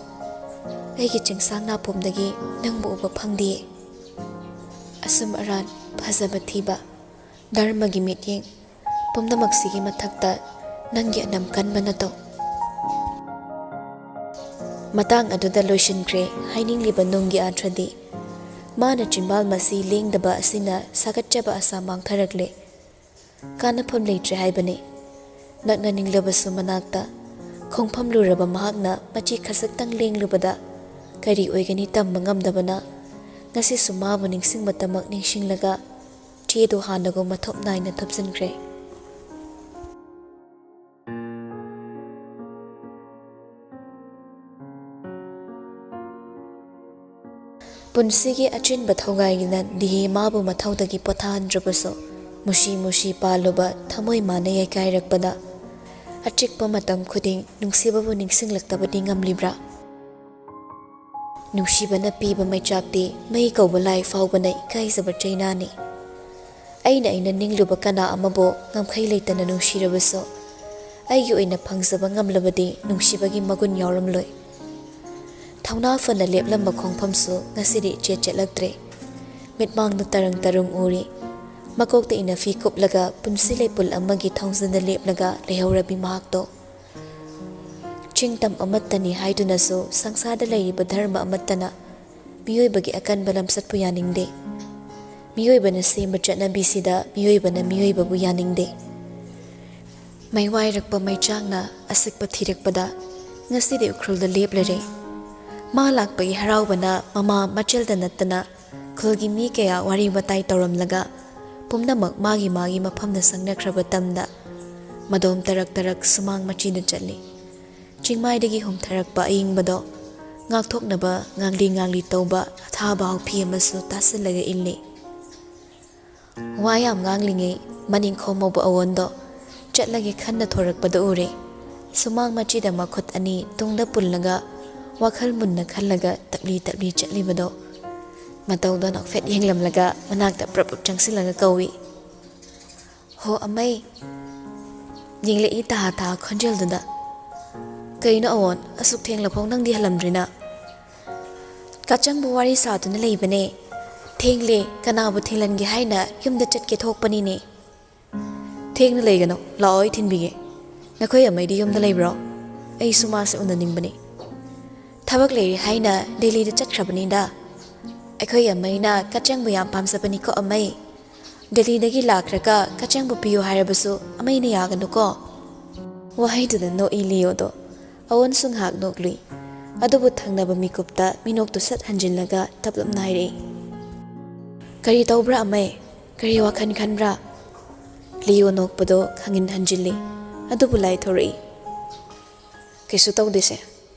ꯑꯩꯒꯤ ꯆꯤꯡꯁꯥꯡ ꯅꯥꯄꯣꯝꯗꯒꯤ ꯅꯪꯕꯨ ꯎꯕ ꯐꯪꯗꯤꯌꯦ꯫ ꯑꯁꯨꯝ ꯑꯔꯥꯟ, ꯐꯖꯕ ꯊꯤꯕ, ꯙꯔꯃꯒꯤ ꯃꯤꯠꯌꯦꯡ, ꯄꯨꯝꯅꯃꯛꯁꯤꯒꯤ ꯃꯊꯛꯇ ꯅꯪꯒꯤ ꯑꯅꯝ ꯀꯟꯕ ꯅꯇꯧ꯫ ꯃꯇꯥꯡ ꯑꯗꯨꯗ ꯂꯣꯏꯁꯤꯟꯈ꯭ꯔꯦ ꯍꯥꯏꯅꯤꯡꯂꯤꯕ ꯅꯨꯡꯒꯤ ꯑꯥꯔꯊꯗꯤ꯫ ꯃꯥꯅ ꯆꯤꯝꯕꯥꯜ ꯃꯁꯤ ꯂꯦꯡꯗꯕ ꯑꯁꯤꯅ ꯁꯥꯒꯠꯆꯕ ꯑꯁꯥ ꯃꯥꯡꯊꯔꯛꯂꯦ꯫ ꯀꯥꯟꯅꯐꯝ ꯂꯩꯇ꯭ꯔꯦ ꯍꯥꯏꯕꯅꯤ꯫ ꯅꯛꯅꯅꯤꯡꯂꯕꯁꯨ ꯃꯅꯥꯛꯇ ꯈꯣꯡꯐꯝ ꯂꯨꯔꯕ ꯃꯍꯥꯛꯅ ꯃꯆꯤ ꯈꯖꯤꯛꯇꯪ ꯂꯦꯡꯂꯨꯕꯗ ꯀꯔꯤ ꯑꯣꯏꯒꯅꯤ ꯇꯝꯕ ꯉꯝꯗꯕꯅ ꯉꯁꯤꯁꯨ ꯃꯥꯕꯨ ꯅꯤꯡꯁꯤꯡꯕꯇꯃꯛ ꯅꯤꯡꯁꯤꯡꯂꯒ ꯆꯦꯗꯨ ꯍꯥꯟꯅꯒꯨꯝ ꯃꯊꯧꯞ ꯅꯥꯏꯅ ꯊꯨꯞꯆꯤꯟꯈ꯭ꯔꯦ꯫ ꯄꯨꯟꯁꯤꯒꯤ ꯑꯆꯤꯟꯕ ꯊꯧꯒꯥꯏꯒꯤꯅ ꯗꯤꯍꯦ ꯃꯥꯕꯨ ꯃꯊꯧꯗꯒꯤ ꯄꯣꯊꯥꯍꯟꯗ꯭ꯔꯕꯁꯨ, ꯃꯨꯁꯤ ꯃꯨꯁꯤ ꯄꯥꯜꯂꯨꯕ ꯊꯃꯣꯏ ꯃꯥꯅ ꯌꯩꯀꯥꯏꯔꯛꯄꯗ, ꯑꯆꯤꯛꯄ ꯃꯇꯝ ꯈꯨꯗꯤꯡ ꯅꯨꯡꯁꯤꯕꯕꯨ ꯅꯤꯡꯁꯤꯡꯂꯛꯇꯕꯗꯤ ꯉꯝꯂꯤꯕ꯭ꯔꯥ? ꯅꯨꯡꯁꯤꯕꯅ ꯄꯤꯕ ꯃꯩꯆꯥꯛꯇꯤ ꯃꯩ ꯀꯧꯕ ꯂꯥꯏ ꯐꯥꯎꯕꯅ ꯏꯀꯥꯏꯖꯕ ꯆꯩꯅꯥꯅꯤ꯫ ꯑꯩꯅ ꯑꯩꯅ ꯅꯤꯡꯂꯨꯕ ꯀꯅꯥ ꯑꯃꯕꯨ ꯉꯝꯈꯩ ꯂꯩꯇꯅ ꯅꯨꯡꯁꯤꯔꯕꯁꯨ, ꯑꯩꯒꯤ ꯑꯣꯏꯅ ꯐꯪꯖꯕ ꯉꯝꯂꯕꯗꯤ ꯅꯨꯡꯁꯤꯕꯒꯤ ꯃꯒꯨꯟ ꯌꯥꯎꯔꯝꯂꯣꯏ꯫ ꯊꯧꯅꯥ ꯐꯅ ꯂꯦꯞꯂꯝꯕ ꯈꯣꯡꯐꯝꯁꯨ ꯉꯁꯤꯗꯤ ꯏꯆꯦꯠ ꯆꯦꯠꯂꯛꯇ꯭ꯔꯦ꯫ ꯃꯤꯠꯃꯥꯡꯗ ꯇꯔꯪ ꯇꯔꯨꯡ ꯎꯔꯤ꯫ ꯃꯀꯣꯛꯇ ꯏꯅꯐꯤ ꯀꯨꯞꯂꯒ ꯄꯨꯟꯁꯤ ꯂꯩꯄꯨꯜ ꯑꯃꯒꯤ ꯊꯣꯡꯖꯤꯟꯗ ꯂꯦꯞꯂꯒ ꯂꯩꯍꯧꯔꯕꯤ ꯃꯍꯥꯛꯇꯣ꯫ ꯆꯤꯡ ꯇꯝ ꯑꯃꯠꯇꯅꯤ ꯍꯥꯏꯗꯨꯅꯁꯨ ꯁꯪꯁꯥꯔꯗ ꯂꯩꯔꯤꯕ ꯙꯔꯃ ꯑꯃꯠꯇꯅ ꯃꯤꯑꯣꯏꯕꯒꯤ ꯑꯀꯟꯕ ꯂꯝꯆꯠꯄꯨ ꯌꯥꯅꯤꯡꯗꯦ꯫ ꯃꯤꯑꯣꯏꯕꯅ ꯁꯦꯝꯕ ꯆꯠꯅꯕꯤꯁꯤꯗ ꯃꯤꯑꯣꯏꯕꯅ ꯃꯤꯑꯣꯏꯕꯕꯨ ꯌꯥꯅꯤꯡꯗꯦ꯫ ꯃꯩꯋꯥꯏꯔꯛꯄ ꯃꯩꯆꯥꯛꯅ ꯑꯁꯤꯛꯄ ꯊꯤꯔꯛꯄꯗ ꯉꯁꯤꯗꯤ ꯎꯈ꯭ꯔꯨꯜꯗ ꯂꯦꯞꯂꯔꯦ꯫ ꯃꯥ ꯂꯥꯛꯄꯒꯤ ꯍꯔꯥꯎꯕꯅ ꯃꯃꯥ ꯃꯆꯜꯗ ꯅꯠꯇꯅ ꯈꯨꯜꯒꯤ ꯃꯤ ꯀꯌꯥ ꯋꯥꯔꯤ ꯋꯥꯇꯥꯏ ꯇꯧꯔꯝꯂꯒ ꯄꯨꯝꯅꯃꯛ ꯃꯥꯒꯤ ꯃꯥꯒꯤ ꯃꯐꯝꯗ ꯆꯪꯅꯈ꯭ꯔꯕ ꯇꯝꯗ ꯃꯗꯣꯝ ꯇꯔꯛ ꯇꯔꯛ ꯁꯨꯃꯥꯡ ꯃꯆꯤꯗ ꯆꯠꯂꯤ꯫ ꯆꯤꯡꯃꯥꯏꯗꯒꯤ ꯍꯨꯝꯊꯔꯛꯄ ꯑꯏꯪꯕꯗꯣ ꯉꯥꯛꯊꯣꯛꯅꯕ ꯉꯥꯡꯂꯤ ꯉꯥꯡꯂꯤ ꯇꯧꯕ ꯑꯊꯥꯕ ꯍꯥꯎꯐꯤ ꯑꯃꯁꯨ ꯇꯥꯁꯤꯜꯂꯒ ꯏꯜꯂꯤ꯫ ꯋꯥ ꯌꯥꯝ ꯉꯥꯡꯂꯤꯉꯩ ꯃꯅꯤꯡ ꯈꯣꯝꯃꯧꯕ ꯑꯋꯣꯟꯗꯣ ꯆꯠꯂꯒꯦ ꯈꯟꯅ ꯊꯣꯔꯛꯄꯗ ꯎꯔꯦ꯫ ꯁꯨꯃꯥꯡ ꯃꯆꯤꯗ ꯃꯈꯨꯠ ꯑꯅꯤ ꯇꯨꯡꯗ ꯄꯨꯜꯂꯒ ꯋꯥꯈꯜ ꯃꯨꯟꯅ ꯈꯜꯂꯒ ꯇꯞꯂꯤ ꯇꯞꯂꯤ ꯆꯠꯂꯤꯕꯗꯣ꯫ ꯃꯇꯧꯗꯣ ꯅꯣꯛꯐꯦꯠ ꯌꯦꯡꯂꯝꯂꯒ ꯃꯅꯥꯛꯇ ꯄ꯭ꯔꯞ ꯄ꯭ꯔꯞ ꯆꯪꯁꯤꯜꯂꯒ ꯀꯧꯏ꯫ "ꯍꯣ ꯑꯃꯩ!" ꯌꯦꯡꯂꯛꯏ ꯇꯍꯥ ꯇꯍꯥ ꯈꯣꯟꯖꯦꯜꯗꯨꯗ꯫ "ꯀꯩꯅꯣ ꯑꯋꯣꯟ, ꯑꯁꯨꯛ ꯊꯦꯡꯂꯐꯥꯎ ꯅꯪꯗꯤ ꯍꯜꯂꯝꯗ꯭ꯔꯤꯅ?" "ꯀꯥꯆꯪꯕꯨ ꯋꯥꯔꯤ ꯁꯥꯗꯨꯅ ꯂꯩꯕꯅꯦ꯫ ꯊꯦꯡꯂꯦ, ꯀꯅꯥꯕꯨ ꯊꯦꯡꯂꯟꯒꯦ ꯍꯥꯏꯅ ꯌꯨꯝꯗ ꯆꯠꯀꯦ ꯊꯣꯛꯄꯅꯤꯅꯦ꯫" ꯊꯦꯡꯅ ꯂꯩꯒꯅꯨ, ꯂꯥꯛꯑꯣ, ꯑꯩ ꯊꯤꯟꯕꯤꯒꯦ꯫ ꯅꯈꯣꯏ ꯑꯃꯩꯗꯤ ꯌꯨꯝꯗ ꯂꯩꯕ꯭ꯔꯣ? ꯑꯩꯁꯨ ꯃꯥꯁꯦ ꯎꯅꯅꯤꯡꯕꯅꯤ꯫ ꯊꯕꯛ ꯂꯩꯔꯤ ꯍꯥꯏꯅ ꯗꯦꯜꯂꯤꯗ ꯆꯠꯈ꯭ꯔꯕꯅꯤꯗ꯫ ꯑꯩꯈꯣꯏ ꯑꯃꯩꯅ ꯀꯆꯪꯕꯨ ꯌꯥꯝ ꯄꯥꯝꯖꯕꯅꯤꯀꯣ ꯑꯃꯩ꯫ ꯗꯦꯜꯂꯤꯗꯒꯤ ꯂꯥꯛꯈ꯭ꯔꯒ ꯀꯆꯪꯕꯨ ꯄꯤꯌꯨ ꯍꯥꯏꯔꯕꯁꯨ ꯑꯃꯩꯅ ꯌꯥꯒꯅꯨꯀꯣ꯫ ꯋꯥꯍꯩꯗꯨꯗ ꯅꯣꯛꯏ ꯂꯤꯌꯣꯗꯣ꯫ ꯑꯋꯣꯟꯁꯨ ꯉꯥꯏꯍꯥꯛ ꯅꯣꯛꯂꯨꯏ꯫ ꯑꯗꯨꯕꯨ ꯊꯪꯅꯕ ꯃꯤꯀꯨꯞꯇ ꯃꯤꯅꯣꯛꯇꯨ ꯁꯠ ꯍꯟꯖꯤꯜꯂꯒ ꯇꯞꯂꯞꯅ ꯍꯥꯏꯔꯛꯏ, "ꯀꯔꯤ ꯇꯧꯕ꯭ꯔꯥ ꯑꯃꯩ? ꯀꯔꯤ ꯋꯥꯈꯜ ꯈꯟꯕ꯭ꯔꯥ?" ꯂꯤꯌꯣ ꯅꯣꯛꯄꯗꯣ ꯈꯪꯍꯟ ꯍꯟꯖꯤꯜꯂꯤ꯫ ꯑꯗꯨꯕꯨ ꯂꯥꯏꯊꯣꯔꯛꯏ, "ꯀꯩꯁꯨ ꯇꯧꯗꯦꯁꯦ꯫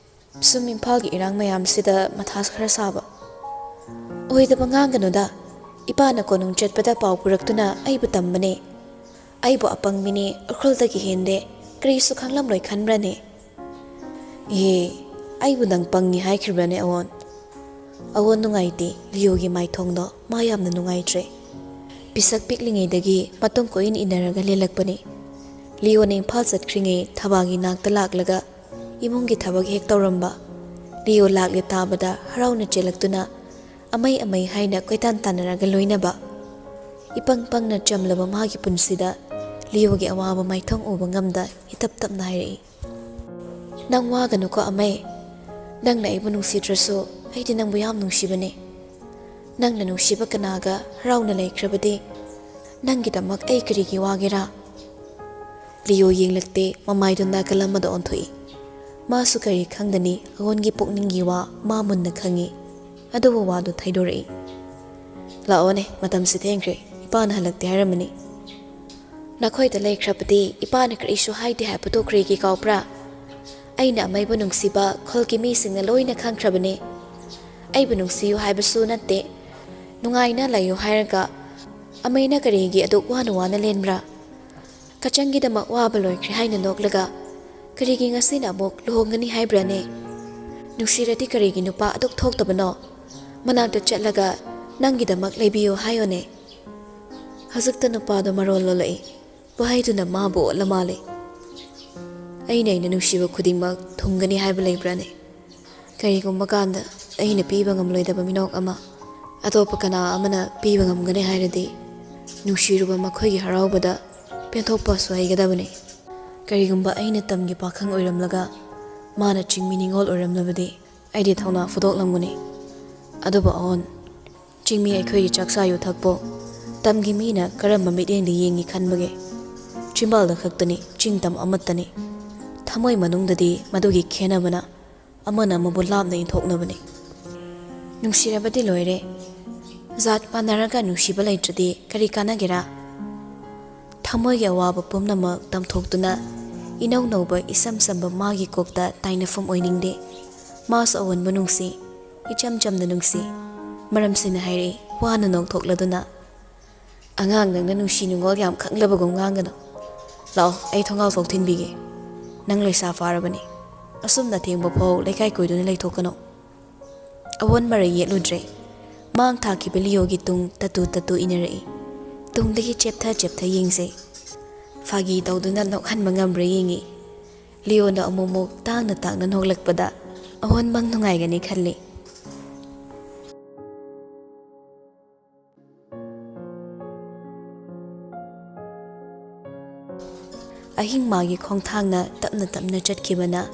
ꯁꯨꯝ ꯏꯝꯐꯥꯜꯒꯤ ꯏꯔꯥꯡ ꯃꯌꯥꯝꯁꯤꯗ ꯃꯊꯥ ꯈꯔ ꯁꯥꯕ꯫ ꯑꯣꯏꯗꯕ ꯉꯥꯡꯒꯅꯨꯗ꯫ ꯏꯄꯥꯅ ꯀꯣꯅꯨꯡ ꯆꯠꯄꯗ ꯄꯥꯎ ꯄꯨꯔꯛꯇꯨꯅ ꯑꯩꯕꯨ ꯇꯝꯕꯅꯦ꯫ ꯑꯩꯕꯨ ꯑꯄꯪꯕꯤꯅꯦ, ꯎꯈ꯭ꯔꯨꯜꯗꯒꯤ ꯍꯦꯟꯗꯦ, ꯀꯔꯤꯁꯨ ꯈꯪꯂꯝꯂꯣꯏ ꯈꯟꯕ꯭ꯔꯅꯦ?" "ꯏꯍꯦ, ꯑꯩꯕꯨ ꯅꯪ ꯄꯪꯉꯤ ꯍꯥꯏꯈ꯭ꯔꯤꯕ꯭ꯔꯅꯦ ꯑꯋꯣꯟ?" ꯑꯋꯣꯟ ꯅꯨꯡꯉꯥꯏꯇꯦ, ꯂꯤꯌꯣꯒꯤ ꯃꯥꯏꯊꯣꯡꯗꯣ ꯃꯥ ꯌꯥꯝꯅ ꯅꯨꯡꯉꯥꯏꯇ꯭ꯔꯦ꯫ ꯄꯤꯁꯛ ꯄꯤꯛꯂꯤꯉꯩꯗꯒꯤ ꯃꯇꯨꯡ ꯀꯣꯏꯏꯟ ꯏꯟꯅꯔꯒ ꯂꯦꯜꯂꯛꯄꯅꯤ꯫ ꯂꯤꯌꯣꯅ ꯏꯝꯐꯥꯜ ꯆꯠꯈ꯭ꯔꯤꯉꯩ ꯊꯕꯥꯒꯤ ꯅꯥꯛꯇ ꯂꯥꯛꯂꯒ ꯏꯃꯨꯡꯒꯤ ꯊꯕꯛ ꯍꯦꯛ ꯇꯧꯔꯝꯕ꯫ ꯂꯤꯌꯣ ꯂꯥꯛꯂꯦ ꯇꯥꯕꯗ ꯍꯔꯥꯎꯅ ꯆꯦꯜꯂꯛꯇꯨꯅ ꯑꯃꯩ ꯑꯃꯩ ꯍꯥꯏꯅ ꯀꯣꯏꯇꯥꯟ ꯇꯥꯟꯅꯔꯒ ꯂꯣꯏꯅꯕ꯫ ꯏꯄꯪ ꯄꯪꯅ ꯆꯝꯂꯕ ꯃꯥꯒꯤ ꯄꯨꯟꯁꯤꯗ ꯂꯤꯌꯣꯒꯤ ꯑꯋꯥꯕ ꯃꯥꯏꯊꯣꯡ ꯎꯕ ꯉꯝꯗ ꯏꯇꯞ ꯇꯞꯅ ꯍꯥꯏꯔꯛꯏ, "ꯅꯪ ꯋꯥꯒꯅꯨꯀꯣ ꯑꯃꯩ꯫ ꯅꯪꯅ ꯑꯩꯕꯨ ꯅꯨꯡꯁꯤꯗ꯭ꯔꯁꯨ ꯑꯩꯗꯤ ꯅꯪꯕꯨ ꯌꯥꯝ ꯅꯨꯡꯁꯤꯕꯅꯦ꯫ ꯅꯪꯅ ꯅꯨꯡꯁꯤꯕ ꯀꯅꯥꯒ ꯍꯔꯥꯎꯅ ꯂꯩꯈ꯭ꯔꯕꯗꯤ ꯅꯪꯒꯤꯗꯃꯛ ꯑꯩ ꯀꯔꯤꯒꯤ ꯋꯥꯒꯦꯔꯥ?" ꯂꯤꯌꯣ ꯌꯦꯡꯂꯛꯇꯦ, ꯃꯃꯥꯏꯗꯨ ꯅꯥꯀꯜ ꯑꯃꯗ ꯑꯣꯟꯊꯣꯛꯏ꯫ ꯃꯥꯁꯨ ꯀꯔꯤ ꯈꯪꯒꯅꯤ, ꯑꯋꯣꯟꯒꯤ ꯄꯨꯛꯅꯤꯡꯒꯤ ꯋꯥ ꯃꯥ ꯃꯨꯟꯅ ꯈꯪꯏ꯫ ꯑꯗꯨꯕꯨ ꯋꯥꯗꯨ ꯊꯩꯗꯣꯔꯛꯏ꯫ "ꯂꯥꯛꯑꯣꯅꯦ, ꯃꯇꯝꯁꯤ ꯊꯦꯡꯈ꯭ꯔꯦ, ꯏꯄꯥꯅ ꯍꯜꯂꯛꯇꯦ ꯍꯥꯏꯔꯝꯃꯅꯤ꯫ ꯅꯈꯣꯏꯗ ꯂꯩꯈ꯭ꯔꯕꯗꯤ ꯏꯄꯥꯅ ꯀꯔꯤꯁꯨ ꯍꯥꯏꯗꯦ ꯍꯥꯏꯕꯗꯨ ꯀꯔꯤꯒꯤ ꯀꯥꯎꯕ꯭ꯔꯥ? ꯑꯩꯅ ꯑꯃꯩꯕꯨ ꯅꯨꯡꯁꯤꯕ ꯈꯨꯜꯒꯤ ꯃꯤꯁꯤꯡꯅ ꯂꯣꯏꯅ ꯈꯪꯈ꯭ꯔꯕꯅꯤ꯫ ꯑꯩꯕꯨ ꯅꯨꯡꯁꯤꯌꯨ ꯍꯥꯏꯕꯁꯨ ꯅꯠꯇꯦ, ꯅꯨꯡꯉꯥꯏꯅ ꯂꯩꯌꯨ ꯍꯥꯏꯔꯒ ꯑꯃꯩꯅ ꯀꯔꯤꯒꯤ ꯑꯗꯨꯛ ꯋꯥꯅ ꯋꯥꯅ ꯂꯦꯟꯕ꯭ꯔꯥ? ꯀꯆꯪꯒꯤꯗꯃꯛ ꯋꯥꯕ ꯂꯣꯏꯈ꯭ꯔꯦ ꯍꯥꯏꯅ ꯅꯣꯛꯂꯒ ꯀꯔꯤꯒꯤ ꯉꯁꯤꯅ ꯑꯃꯨꯛ ꯂꯨꯍꯣꯡꯒꯅꯤ ꯍꯥꯏꯕ꯭ꯔꯥꯅꯦ? ꯅꯨꯡꯁꯤꯔꯗꯤ ꯀꯔꯤꯒꯤ ꯅꯨꯄꯥ ꯑꯗꯨꯛ ꯊꯣꯛꯇꯕꯅꯣ? ꯃꯅꯥꯛꯇ ꯆꯠꯂꯒ ꯅꯪꯒꯤꯗꯃꯛ ꯂꯩꯕꯤꯌꯨ ꯍꯥꯏꯌꯣꯅꯦ?" ꯍꯧꯖꯤꯛꯇ ꯅꯨꯄꯥꯗꯣ ꯃꯔꯣꯜ ꯂꯣꯜꯂꯛꯏ꯫ ꯋꯥꯍꯩꯗꯨꯅ ꯃꯥꯕꯨ ꯑꯣꯠꯂ ꯃꯥꯜꯂꯦ꯫ "ꯑꯩꯅ ꯑꯩꯅ ꯅꯨꯡꯁꯤꯕ ꯈꯨꯗꯤꯡꯃꯛ ꯊꯨꯡꯒꯅꯤ ꯍꯥꯏꯕ ꯂꯩꯕ꯭ꯔꯥꯅꯦ? ꯀꯔꯤꯒꯨꯝꯕ ꯀꯥꯟꯗ ꯑꯩꯅ ꯄꯤꯕ ꯉꯝꯂꯣꯏꯗꯕ ꯃꯤꯅꯣꯛ ꯑꯃ ꯑꯇꯣꯞꯄ ꯀꯅꯥ ꯑꯃꯅ ꯄꯤꯕ ꯉꯝꯒꯅꯤ ꯍꯥꯏꯔꯗꯤ, ꯅꯨꯡꯁꯤꯔꯨꯕ ꯃꯈꯣꯏꯒꯤ ꯍꯔꯥꯎꯕꯗ ꯄꯦꯟꯊꯣꯛꯄꯁꯨ ꯍꯩꯒꯗꯕꯅꯤ꯫ ꯀꯔꯤꯒꯨꯝꯕ ꯑꯩꯅ ꯇꯝꯒꯤ ꯄꯥꯈꯪ ꯑꯣꯏꯔꯝꯂꯒ ꯃꯥꯅ ꯆꯤꯡꯃꯤ ꯅꯤꯉꯣꯜ ꯑꯣꯏꯔꯝꯂꯕꯗꯤ ꯑꯩꯗꯤ ꯊꯧꯅꯥ ꯐꯨꯗꯣꯛꯂꯝꯒꯅꯤ꯫ ꯑꯗꯨꯕꯨ ꯑꯋꯣꯟ, ꯆꯤꯡꯃꯤ ꯑꯩꯈꯣꯏꯒꯤ ꯆꯥꯛꯆꯥ ꯌꯨꯊꯛꯄꯨ ꯇꯝꯒꯤ ꯃꯤꯅ ꯀꯔꯝꯕ ꯃꯤꯠꯌꯦꯡꯗ ꯌꯦꯡꯉꯤ ꯈꯟꯕꯒꯦ? ꯆꯤꯝꯕꯥꯜꯗ ꯈꯛꯇꯅꯤ, ꯆꯤꯡ ꯇꯝ ꯑꯃꯠꯇꯅꯤ꯫ ꯊꯃꯣꯏ ꯃꯅꯨꯡꯗꯗꯤ ꯃꯗꯨꯒꯤ ꯈꯦꯟꯅꯕꯅ ꯑꯃꯅ ꯑꯃꯕꯨ ꯂꯥꯞꯅ ꯏꯟꯊꯣꯛꯅꯕꯅꯤ꯫ ꯅꯨꯡꯁꯤꯔꯕꯗꯤ ꯂꯣꯏꯔꯦ꯫ ꯖꯥꯠ ꯃꯥꯟꯅꯔꯒ ꯅꯨꯡꯁꯤꯕ ꯂꯩꯇ꯭ꯔꯗꯤ ꯀꯔꯤ ꯀꯥꯟꯅꯒꯦꯔꯥ? ꯊꯃꯣꯏꯒꯤ ꯑꯋꯥꯕ ꯄꯨꯝꯅꯃꯛ ꯇꯝꯊꯣꯛꯇꯨꯅ ꯏꯅꯧ ꯅꯧꯕ ꯏꯁꯝ ꯁꯝꯕ ꯃꯥꯒꯤ ꯀꯣꯛꯇ ꯇꯥꯏꯅꯐꯝ ꯑꯣꯏꯅꯤꯡꯗꯦ꯫ ꯃꯥꯁꯨ ꯑꯑꯣꯟꯕ ꯅꯨꯡꯁꯤ, ꯏꯆꯝ ꯆꯝꯅ ꯅꯨꯡꯁꯤ꯫ ꯃꯔꯝꯁꯤꯅ ꯍꯥꯏꯔꯛꯏ, ꯋꯥꯅ ꯅꯣꯛꯊꯣꯛꯂꯗꯨꯅ꯫ "ꯑꯉꯥꯡ ꯅꯪꯅ ꯅꯨꯡꯁꯤ ꯅꯨꯡꯉꯣꯜ ꯌꯥꯝ ꯈꯪꯂꯕꯒꯨꯝ ꯉꯥꯡꯒꯅꯨ꯫ ꯂꯥꯛꯑꯣ, ꯑꯩ ꯊꯣꯡꯒꯥꯜ ꯐꯥꯎ ꯊꯤꯟꯕꯤꯒꯦ꯫ ꯅꯪ ꯂꯩꯁꯥ ꯐꯥꯔꯕꯅꯤ꯫ ꯑꯁꯨꯝꯅ ꯊꯦꯡꯕ ꯐꯥꯎ ꯂꯩꯀꯥꯏ ꯀꯣꯏꯗꯨꯅ ꯂꯩꯊꯣꯛꯀꯅꯨ꯫" ꯑꯋꯣꯟ ꯃꯔꯩ ꯌꯦꯠꯂꯨꯗ꯭ꯔꯦ꯫ ꯃꯥꯡ ꯊꯥꯈꯤꯕ ꯂꯤꯌꯣꯒꯤ ꯇꯨꯡ ꯇꯠꯇꯨ ꯇꯠꯇꯨ ꯏꯟꯅꯔꯛꯏ꯫ ꯇꯨꯡꯗꯒꯤ ꯆꯦꯞꯊ ꯆꯦꯞꯊ ꯌꯦꯡꯖꯩ꯫ ꯐꯥꯒꯤ ꯇꯧꯗꯨꯅ ꯅꯣꯛꯍꯟꯕ ꯉꯝꯕ꯭ꯔꯥ ꯌꯦꯡꯉꯤ꯫ ꯂꯤꯌꯣꯅ ꯑꯃꯨꯛꯃꯨꯛ ꯇꯥꯡꯅ ꯇꯥꯡꯅ ꯅꯣꯛꯂꯛꯄꯗ ꯑꯋꯣꯟ ꯃꯪ ꯅꯨꯡꯉꯥꯏꯒꯅꯤ ꯈꯜꯂꯤ꯫ ꯑꯍꯤꯡ ꯃꯥꯒꯤ ꯈꯣꯡꯊꯥꯡꯅ ꯇꯞꯅ ꯇꯞꯅ ꯆꯠꯈꯤꯕꯅ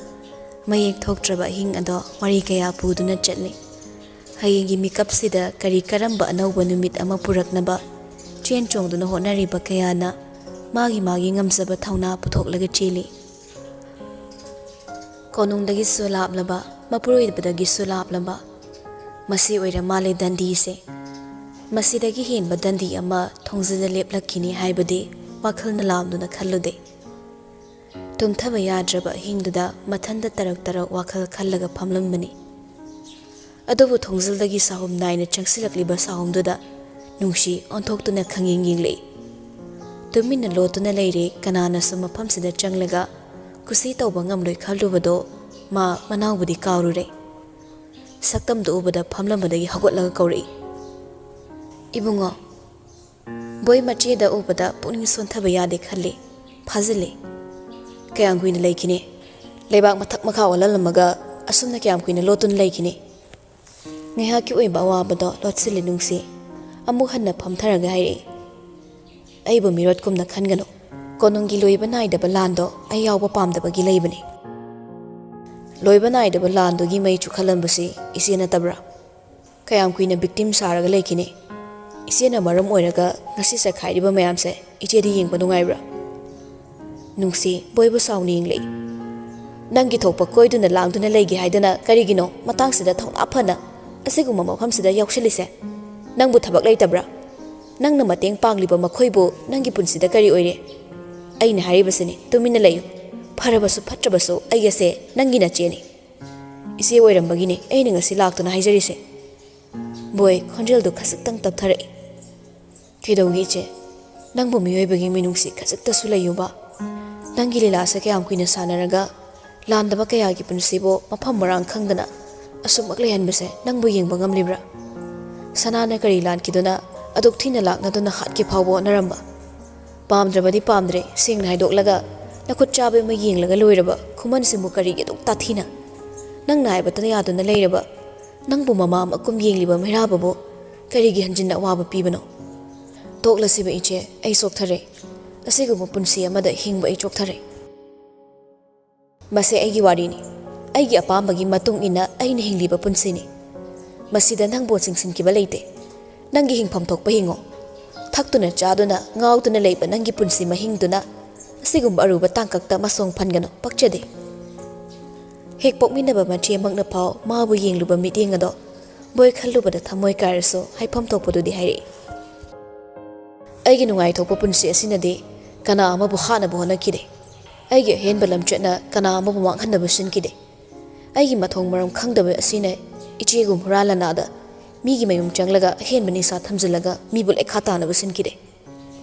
ꯃꯌꯦꯛ ꯊꯣꯛꯇ꯭ꯔꯕ ꯑꯍꯤꯡ ꯑꯗꯣ ꯋꯥꯔꯤ ꯀꯌꯥ ꯄꯨꯗꯨꯅ ꯆꯠꯂꯤ꯫ ꯍꯌꯦꯡꯒꯤ ꯃꯤꯀꯞꯁꯤꯗ ꯀꯔꯤ ꯀꯔꯝꯕ ꯑꯅꯧꯕ ꯅꯨꯃꯤꯠ ꯑꯃ ꯄꯨꯔꯛꯅꯕ ꯆꯦꯟ ꯆꯣꯡꯗꯨꯅ ꯍꯣꯠꯅꯔꯤꯕ ꯀꯌꯥꯅ ꯃꯥꯒꯤ ꯃꯥꯒꯤ ꯉꯝꯖꯕ ꯊꯧꯅꯥ ꯄꯨꯊꯣꯛꯂꯒ ꯆꯦꯜꯂꯤ꯫ ꯀꯣꯅꯨꯡꯗꯒꯤꯁꯨ ꯂꯥꯞꯂꯕ, ꯃꯄꯨꯔꯣꯏꯕꯗꯒꯤꯁꯨ ꯂꯥꯞꯂꯕ, ꯃꯁꯤ ꯑꯣꯏꯔ ꯃꯥꯜꯂꯦ ꯗꯟꯗꯤꯁꯦ꯫ ꯃꯁꯤꯗꯒꯤ ꯍꯦꯟꯕ ꯗꯟꯗꯤ ꯑꯃ ꯊꯣꯡꯖꯤꯜꯗ ꯂꯦꯞꯂꯛꯈꯤꯅꯤ ꯍꯥꯏꯕꯗꯤ ꯋꯥꯈꯜꯅ ꯂꯥꯝꯗꯨꯅ ꯈꯜꯂꯨꯗꯦ꯫ ꯇꯨꯝꯊꯕ ꯌꯥꯗ꯭ꯔꯕ ꯑꯍꯤꯡꯗꯨꯗ ꯃꯊꯟꯇ ꯇꯔꯛ ꯇꯔꯛ ꯋꯥꯈꯜ ꯈꯜꯂꯒ ꯐꯝꯂꯝꯕꯅꯤ꯫ ꯑꯗꯨꯕꯨ ꯊꯣꯡꯖꯤꯜꯗꯒꯤ ꯁꯥꯍꯨꯝ ꯅꯥꯏꯅ ꯆꯪꯁꯤꯜꯂꯛꯂꯤꯕ ꯁꯥꯍꯨꯝꯗꯨꯗ ꯅꯨꯡꯁꯤ ꯑꯣꯟꯊꯣꯛꯇꯨꯅ ꯈꯪꯌꯦꯡ ꯌꯦꯡꯂꯛꯏ꯫ ꯇꯨꯃꯤꯟꯅ ꯂꯣꯠꯇꯨꯅ ꯂꯩꯔꯦ, ꯀꯅꯥꯅꯁꯨ ꯃꯐꯝꯁꯤꯗ ꯆꯪꯂꯒ ꯀꯨꯁꯤ ꯇꯧꯕ ꯉꯝꯂꯣꯏ ꯈꯜꯂꯨꯕꯗꯣ ꯃꯥ ꯃꯅꯥꯎꯕꯨꯗꯤ ꯀꯥꯎꯔꯨꯔꯦ꯫ ꯁꯛꯇꯝꯗꯨ ꯎꯕꯗ ꯐꯝꯂꯝꯕꯗꯒꯤ ꯍꯧꯒꯠꯂꯒ ꯀꯧꯔꯛꯏ, "ꯏꯕꯨꯡꯉꯣ!" ꯕꯣꯏ ꯃꯆꯦꯗ ꯎꯕꯗ ꯄꯨꯛꯅꯤꯡ ꯁꯣꯟꯊꯕ ꯌꯥꯗꯦ ꯈꯜꯂꯤ꯫ ꯐꯥꯖꯤꯜꯂꯤ꯫ "ꯀꯌꯥꯝ ꯀꯨꯏꯅ ꯂꯩꯈꯤꯅꯤ? ꯂꯩꯕꯥꯛ ꯃꯊꯛ ꯃꯈꯥ ꯑꯣꯜꯍꯜꯂꯝꯃꯒ ꯑꯁꯨꯝꯅ ꯀꯌꯥꯝ ꯀꯨꯏꯅ ꯂꯣꯠꯇꯨꯅ ꯂꯩꯈꯤꯅꯤ?" ꯉꯥꯏꯍꯥꯛꯀꯤ ꯑꯣꯏꯕ ꯑꯋꯥꯕꯗꯣ ꯂꯣꯠꯁꯤꯜꯂꯤ ꯅꯨꯡꯁꯤ꯫ ꯑꯃꯨꯛ ꯍꯟꯅ ꯐꯝꯊꯔꯒ ꯍꯥꯏꯔꯛꯏ, "ꯑꯩꯕꯨ ꯃꯤꯔꯣꯠꯀꯨꯝꯅ ꯈꯟꯒꯅꯨ꯫ ꯀꯣꯅꯨꯡꯒꯤ ꯂꯣꯏꯕ ꯅꯥꯏꯗꯕ ꯂꯥꯟꯗꯣ ꯑꯩ ꯌꯥꯎꯕ ꯄꯥꯝꯗꯕꯒꯤ ꯂꯩꯕꯅꯤ꯫ ꯂꯣꯏꯕ ꯅꯥꯏꯗꯕ ꯂꯥꯟꯗꯨꯒꯤ ꯃꯩ ꯆꯨꯈꯠꯂꯝꯕꯁꯤ ꯏꯆꯦ ꯅꯠꯇꯕ꯭ꯔꯥ? ꯀꯌꯥꯝ ꯀꯨꯏꯅ victim ꯁꯥꯔꯒ ꯂꯩꯈꯤꯅꯤ? ꯏꯆꯦꯅ ꯃꯔꯝ ꯑꯣꯏꯔꯒ ꯉꯁꯤ ꯆꯈꯥꯏꯔꯤꯕ ꯃꯌꯥꯝꯁꯦ ꯏꯆꯦꯗꯤ ꯌꯦꯡꯕ ꯅꯨꯡꯉꯥꯏꯕ꯭ꯔꯥ? ꯅꯨꯡꯁꯤ ꯕꯣꯏꯕꯨ ꯁꯥꯎꯅ ꯌꯦꯡꯂꯛꯏ꯫ ꯅꯪꯒꯤ ꯊꯣꯛꯄ ꯀꯣꯏꯗꯨꯅ ꯂꯥꯡꯗꯨꯅ ꯂꯩꯒꯦ ꯍꯥꯏꯗꯅ ꯀꯔꯤꯒꯤꯅꯣ ꯃꯇꯥꯡꯁꯤꯗ ꯊꯧꯅꯥ ꯐꯅ ꯑꯁꯤꯒꯨꯝꯕ ꯃꯐꯝꯁꯤꯗ ꯌꯥꯎꯁꯤꯜꯂꯤꯁꯦ? ꯅꯪꯕꯨ ꯊꯕꯛ ꯂꯩꯇꯕ꯭ꯔꯥ? ꯅꯪꯅ ꯃꯇꯦꯡ ꯄꯥꯡꯂꯤꯕ ꯃꯈꯣꯏꯕꯨ ꯅꯪꯒꯤ ꯄꯨꯟꯁꯤꯗ ꯀꯔꯤ ꯑꯣꯏꯔꯦ? ꯑꯩꯅ ꯍꯥꯏꯔꯤꯕꯁꯤꯅꯤ, ꯇꯨꯃꯤꯟꯅ ꯂꯩꯌꯨ꯫ ꯐꯔꯕꯁꯨ ꯐꯠꯇ꯭ꯔꯕꯁꯨ ꯑꯩ ꯑꯁꯦ ꯅꯪꯒꯤ ꯅꯆꯦꯅꯤ꯫ ꯏꯆꯦ ꯑꯣꯏꯔꯝꯕꯒꯤꯅꯤ ꯑꯩꯅ ꯉꯁꯤ ꯂꯥꯛꯇꯨꯅ ꯍꯥꯏꯖꯔꯤꯁꯦ꯫ ꯕꯣꯏ ꯈꯣꯟꯖꯦꯜꯗꯨ ꯈꯖꯤꯛꯇꯪ ꯇꯞꯊꯔꯛꯏ꯫ ꯀꯩꯗꯧꯒꯦ ꯏꯆꯦ? ꯅꯪꯕꯨ ꯃꯤꯑꯣꯏꯕꯒꯤ ꯃꯤꯅꯨꯡꯁꯤ ꯈꯖꯤꯛꯇꯁꯨ ꯂꯩꯌꯨꯕ? ꯅꯪꯒꯤ ꯂꯤꯂꯥꯁꯦ ꯀꯌꯥꯝ ꯀꯨꯏꯅ ꯁꯥꯟꯅꯔꯒ ꯂꯥꯟꯗꯕ ꯀꯌꯥꯒꯤ ꯄꯨꯟꯁꯤꯕꯨ ꯃꯐꯝ ꯃꯔꯥꯡ ꯈꯪꯗꯅ ꯑꯁꯨꯝꯃꯛ ꯂꯩꯍꯟꯕꯁꯦ ꯅꯪꯕꯨ ꯌꯦꯡꯕ ꯉꯝꯂꯤꯕ꯭ꯔꯥ? ꯁꯅꯥꯅ ꯀꯔꯤ ꯂꯥꯟꯈꯤꯗꯨꯅ ꯑꯗꯨꯛ ꯊꯤꯅ ꯂꯥꯛꯅꯗꯨꯅ ꯍꯥꯠꯀꯦ ꯐꯥꯎꯕ ꯍꯣꯠꯅꯔꯝꯕ? ꯄꯥꯝꯗ꯭ꯔꯕꯗꯤ ꯄꯥꯝꯗ꯭ꯔꯦ, ꯁꯦꯡꯅ ꯍꯥꯏꯗꯣꯛꯂꯒ ꯅꯈꯨꯠ ꯆꯥꯕ ꯑꯃ ꯌꯦꯡꯂꯒ ꯂꯣꯏꯔꯕ ꯈꯨꯃꯟꯁꯤꯕꯨ ꯀꯔꯤꯒꯤ ꯑꯗꯨꯛ ꯇꯥꯊꯤꯅ? ꯅꯪꯅ ꯍꯥꯏꯕꯇ ꯌꯥꯗꯨꯅ ꯂꯩꯔꯕ ꯅꯪꯕꯨ ꯃꯃꯥ ꯑꯃ ꯀꯨꯝ ꯌꯦꯡꯂꯤꯕ ꯃꯩꯔꯥꯕꯕꯨ ꯀꯔꯤꯒꯤ ꯍꯟꯖꯤꯟꯅ ꯑꯋꯥꯕ ꯄꯤꯕꯅꯣ? ꯇꯣꯛꯂꯁꯤꯕ ꯏꯆꯦ, ꯑꯩ ꯆꯣꯛꯊꯔꯦ꯫ ꯑꯁꯤꯒꯨꯝꯕ ꯄꯨꯟꯁꯤ ꯑꯃꯗ ꯍꯤꯡꯕ ꯑꯩ ꯆꯣꯛꯊꯔꯦ꯫ ꯃꯁꯤ ꯑꯩꯒꯤ ꯋꯥꯔꯤꯅꯤ꯫ ꯑꯩꯒꯤ ꯑꯄꯥꯝꯕꯒꯤ ꯃꯇꯨꯡ ꯏꯟꯅ ꯑꯩꯅ ꯍꯤꯡꯂꯤꯕ ꯄꯨꯟꯁꯤꯅꯤ꯫ ꯃꯁꯤꯗ ꯅꯪꯕꯨ ꯆꯤꯡꯁꯤꯟꯈꯤꯕ ꯂꯩꯇꯦ꯫ ꯅꯪꯒꯤ ꯍꯤꯡꯐꯝ ꯊꯣꯛꯄ ꯍꯤꯡꯉꯣ꯫ ꯊꯛꯇꯨꯅ ꯆꯥꯗꯨꯅ ꯉꯥꯎꯗꯨꯅ ꯂꯩꯕ ꯅꯪꯒꯤ ꯄꯨꯟꯁꯤ ꯃꯍꯤꯡꯗꯨꯅ ꯑꯁꯤꯒꯨꯝꯕ ꯑꯔꯨꯕ ꯇꯥꯡꯀꯛꯇ ꯃꯁꯣꯡ ꯐꯟꯒꯅꯨ, ꯄꯛꯆꯗꯦ꯫ ꯍꯦꯛ ꯄꯣꯛꯃꯤꯟꯅꯕ ꯃꯆꯦꯃꯛꯅ ꯐꯥꯎ ꯃꯥꯕꯨ ꯌꯦꯡꯂꯨꯕ ꯃꯤꯠꯌꯦꯡ ꯑꯗꯣ ꯕꯣꯏ ꯈꯜꯂꯨꯕꯗ ꯊꯃꯣꯏ ꯀꯥꯏꯔꯁꯨ ꯍꯥꯏꯐꯝ ꯊꯣꯛꯄꯗꯨꯗꯤ ꯍꯥꯏꯔꯛꯏ꯫ ꯑꯩꯒꯤ ꯅꯨꯡꯉꯥꯏꯊꯣꯛꯄ ꯄꯨꯟꯁꯤ ꯑꯁꯤꯅꯗꯤ ꯀꯅꯥ ꯑꯃꯕꯨ ꯍꯥꯠꯅꯕ ꯍꯣꯠꯅꯈꯤꯗꯦ꯫ ꯑꯩꯒꯤ ꯑꯍꯦꯟꯕ ꯂꯝꯆꯠꯅ ꯀꯅꯥ ꯑꯃꯕꯨ ꯃꯥꯡꯍꯟꯅꯕ ꯁꯤꯟꯈꯤꯗꯦ꯫ ꯑꯩꯒꯤ ꯃꯊꯣꯡ ꯃꯔꯝ ꯈꯪꯗꯕ ꯑꯁꯤꯅ ꯏꯆꯦꯒꯨꯝ ꯍꯨꯔꯥꯟ ꯂꯅꯥꯗ ꯃꯤꯒꯤ ꯃꯌꯨꯝ ꯆꯪꯂꯒ ꯑꯍꯦꯟꯕ ꯅꯤꯁꯥ ꯊꯝꯖꯤꯜꯂꯒ ꯃꯤꯕꯨ ꯂꯩꯈꯥ ꯇꯥꯅꯕ ꯁꯤꯟꯈꯤꯗꯦ꯫